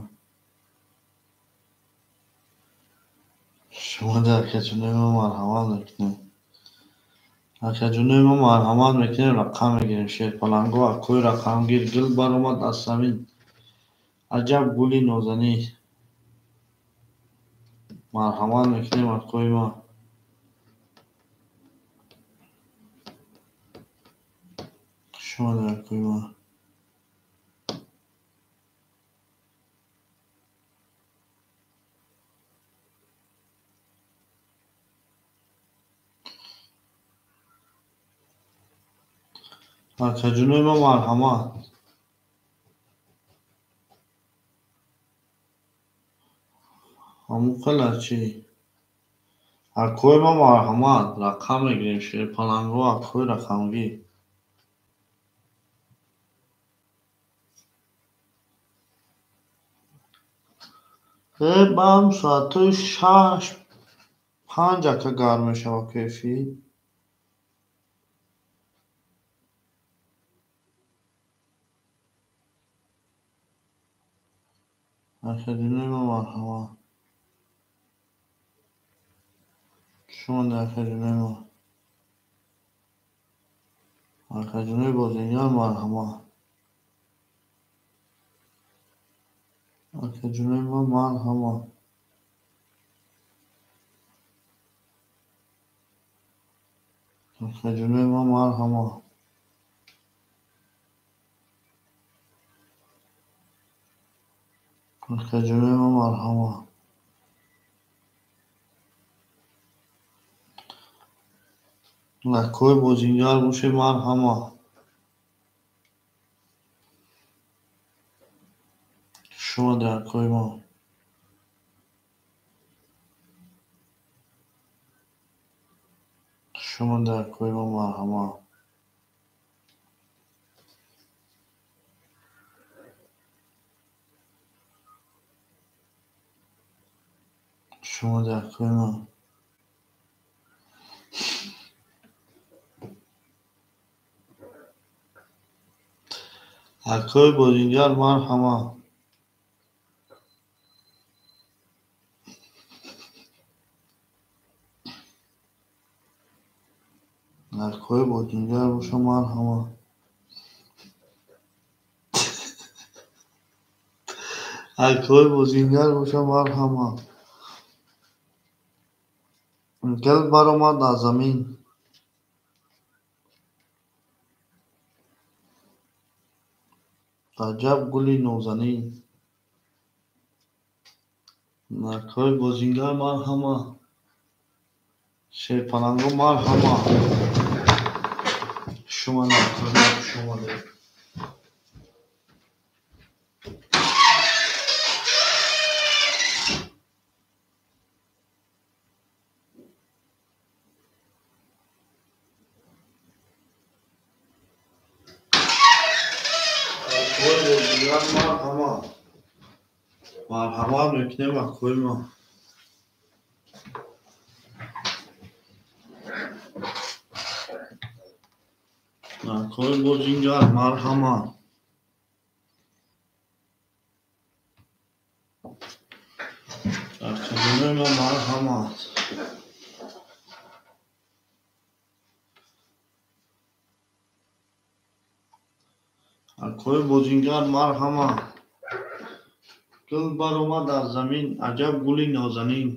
Хуш омадед, акаҷонои ма марҳамат мекунем. Акаҷонои ма марҳамат мекунем, рақам мегирем, шерпаланго, акои рақамгир. Гул баромад аз замин, аҷаб гули нозанин. Марҳамат мекунем, акои ма. Хуш омадед, акои ма. Акаҷонои ма марҳамат. Ҳамун қала чӣ? Акои ма марҳамат, рақам мегирем, шерпаланго, акои рақамгир. Баъд соатҳои 6:05 ака гарм мешавад кефир. Акаҷонои ма марҳамат. Хуш омадед, акаҷонои ма. Акаҷонои бозингар марҳамат. Акаҷонои ма марҳамат. Акаҷонои ма марҳамат. Акаҷонои ма марҳамат. Акои бозингар бошед, марҳамат. Хуш омадед, акои ма. Хуш омадед, акои ма, марҳамат. Хуш омадед, акои ма. Акои бозингар марҳамат. Акои бозингар боша, марҳамат. Акои бозингар боша, марҳамат. Гул баромад аз замин. Аҷаб гули нозанин. Акои бозингар марҳамат. Шерпаланго марҳамат. Хуш омадед, акои ма, хуш омадед. Акои бозингар марҳамат. Марҳамат мекунем, акои ма. Акои бозингар марҳамат. Акаҷонои ма марҳамат. Акои бозингар марҳамат. Гул баромад аз замин, аҷаб гули нозанин.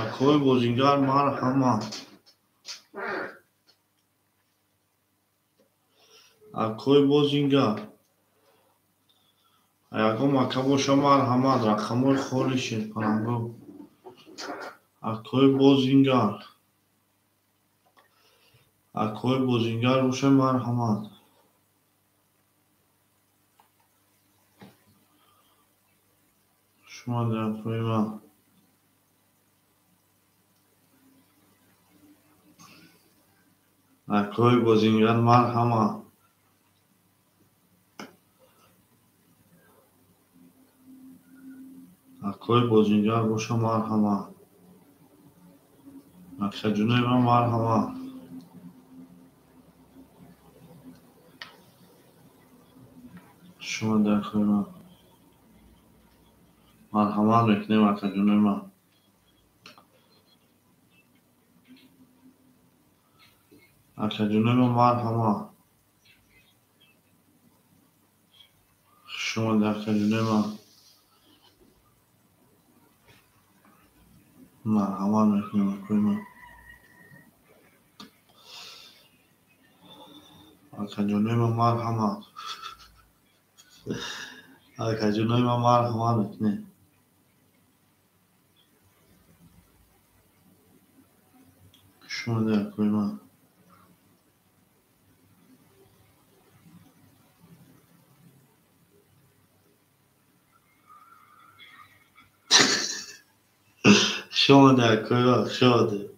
Акои бозингар марҳамат. Акои бозингар. Ягон ака боша, марҳамат. Рақамҳои холи шерпаланго. Акои бозингар. Акои бозингар боша, марҳамат. Хуш омадед, акои ма. Акои бозингар марҳамат. Акои бозингар боша, марҳамат. Акаҷонои ма марҳамат. Хуш омадед, акои ма. Марҳамат мекунем, акаҷонои ма. Акаҷонои ма марҳамат. Хуш омадед, акаҷонои ма. Марҳамат мекунем, акои ма. Акаҷонои ма марҳамат. Акаҷонои ма марҳамат мекунем. Хуш омадед, акои ма. Хуш омадед, акои ма, хуш омадед.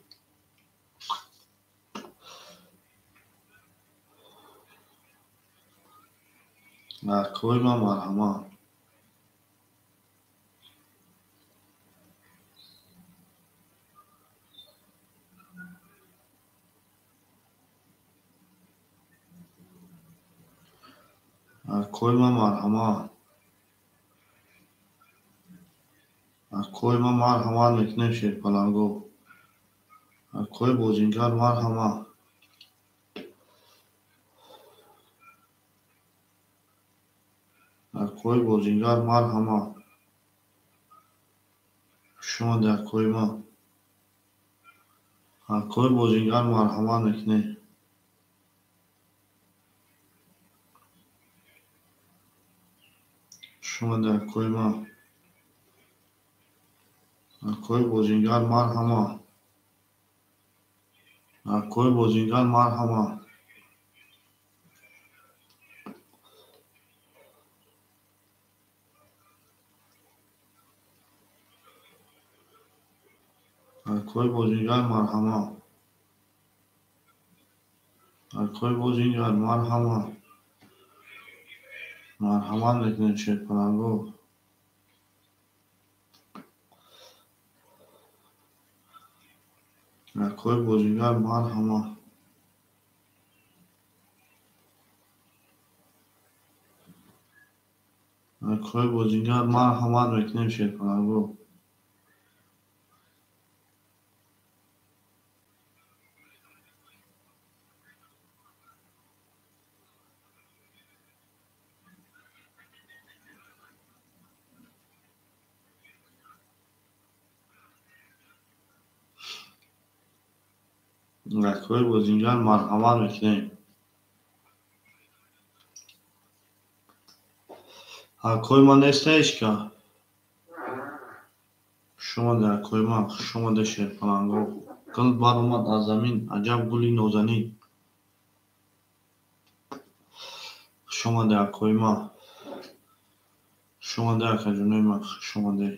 Акои ма марҳамат. Акои ман марҳамат. Акои ман марҳамат мекунем шерпаланго. Акои бозингар марҳамат. Акои бозингар марҳамат. Хуш омадед акои ман. Акои бозингар марҳамат мекунем. Хуш омадед акои ман. Акои бозингар марҳамат. Акои бозингар марҳамат. Акои бозингар марҳамат. Акои бозингар марҳамат. Марҳамат мекунем шерпаланго. Акои бозингар марҳамат. Акои бозингар марҳамат мекунем шерпаланго. Акои бозингар марҳамат мекунем. Акои ман неста ҳечка? Хуш омадед акои ман, хуш омадед шерпаланго. Гул баромад аз замин, аҷаб гули нозанин. Хуш омадед акои ман. Хуш омадед акаҷонои ман, хуш омадед.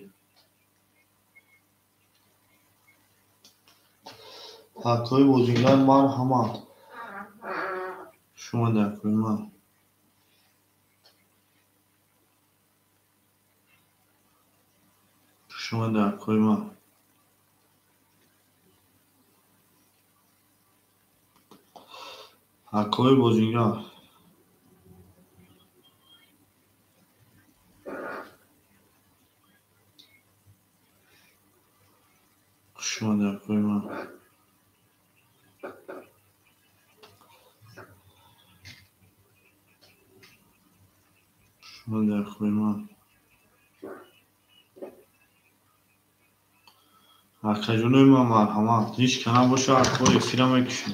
Акои бозингар марҳамат. Хуш омадед акои ман. Хуш омадед акои ман. Акои бозингар. Хуш омадед акои ман. Хуш омадед акои ман. Акаҷонои ман марҳамат. Ҳеч ка набошад, акои эфира мекушем.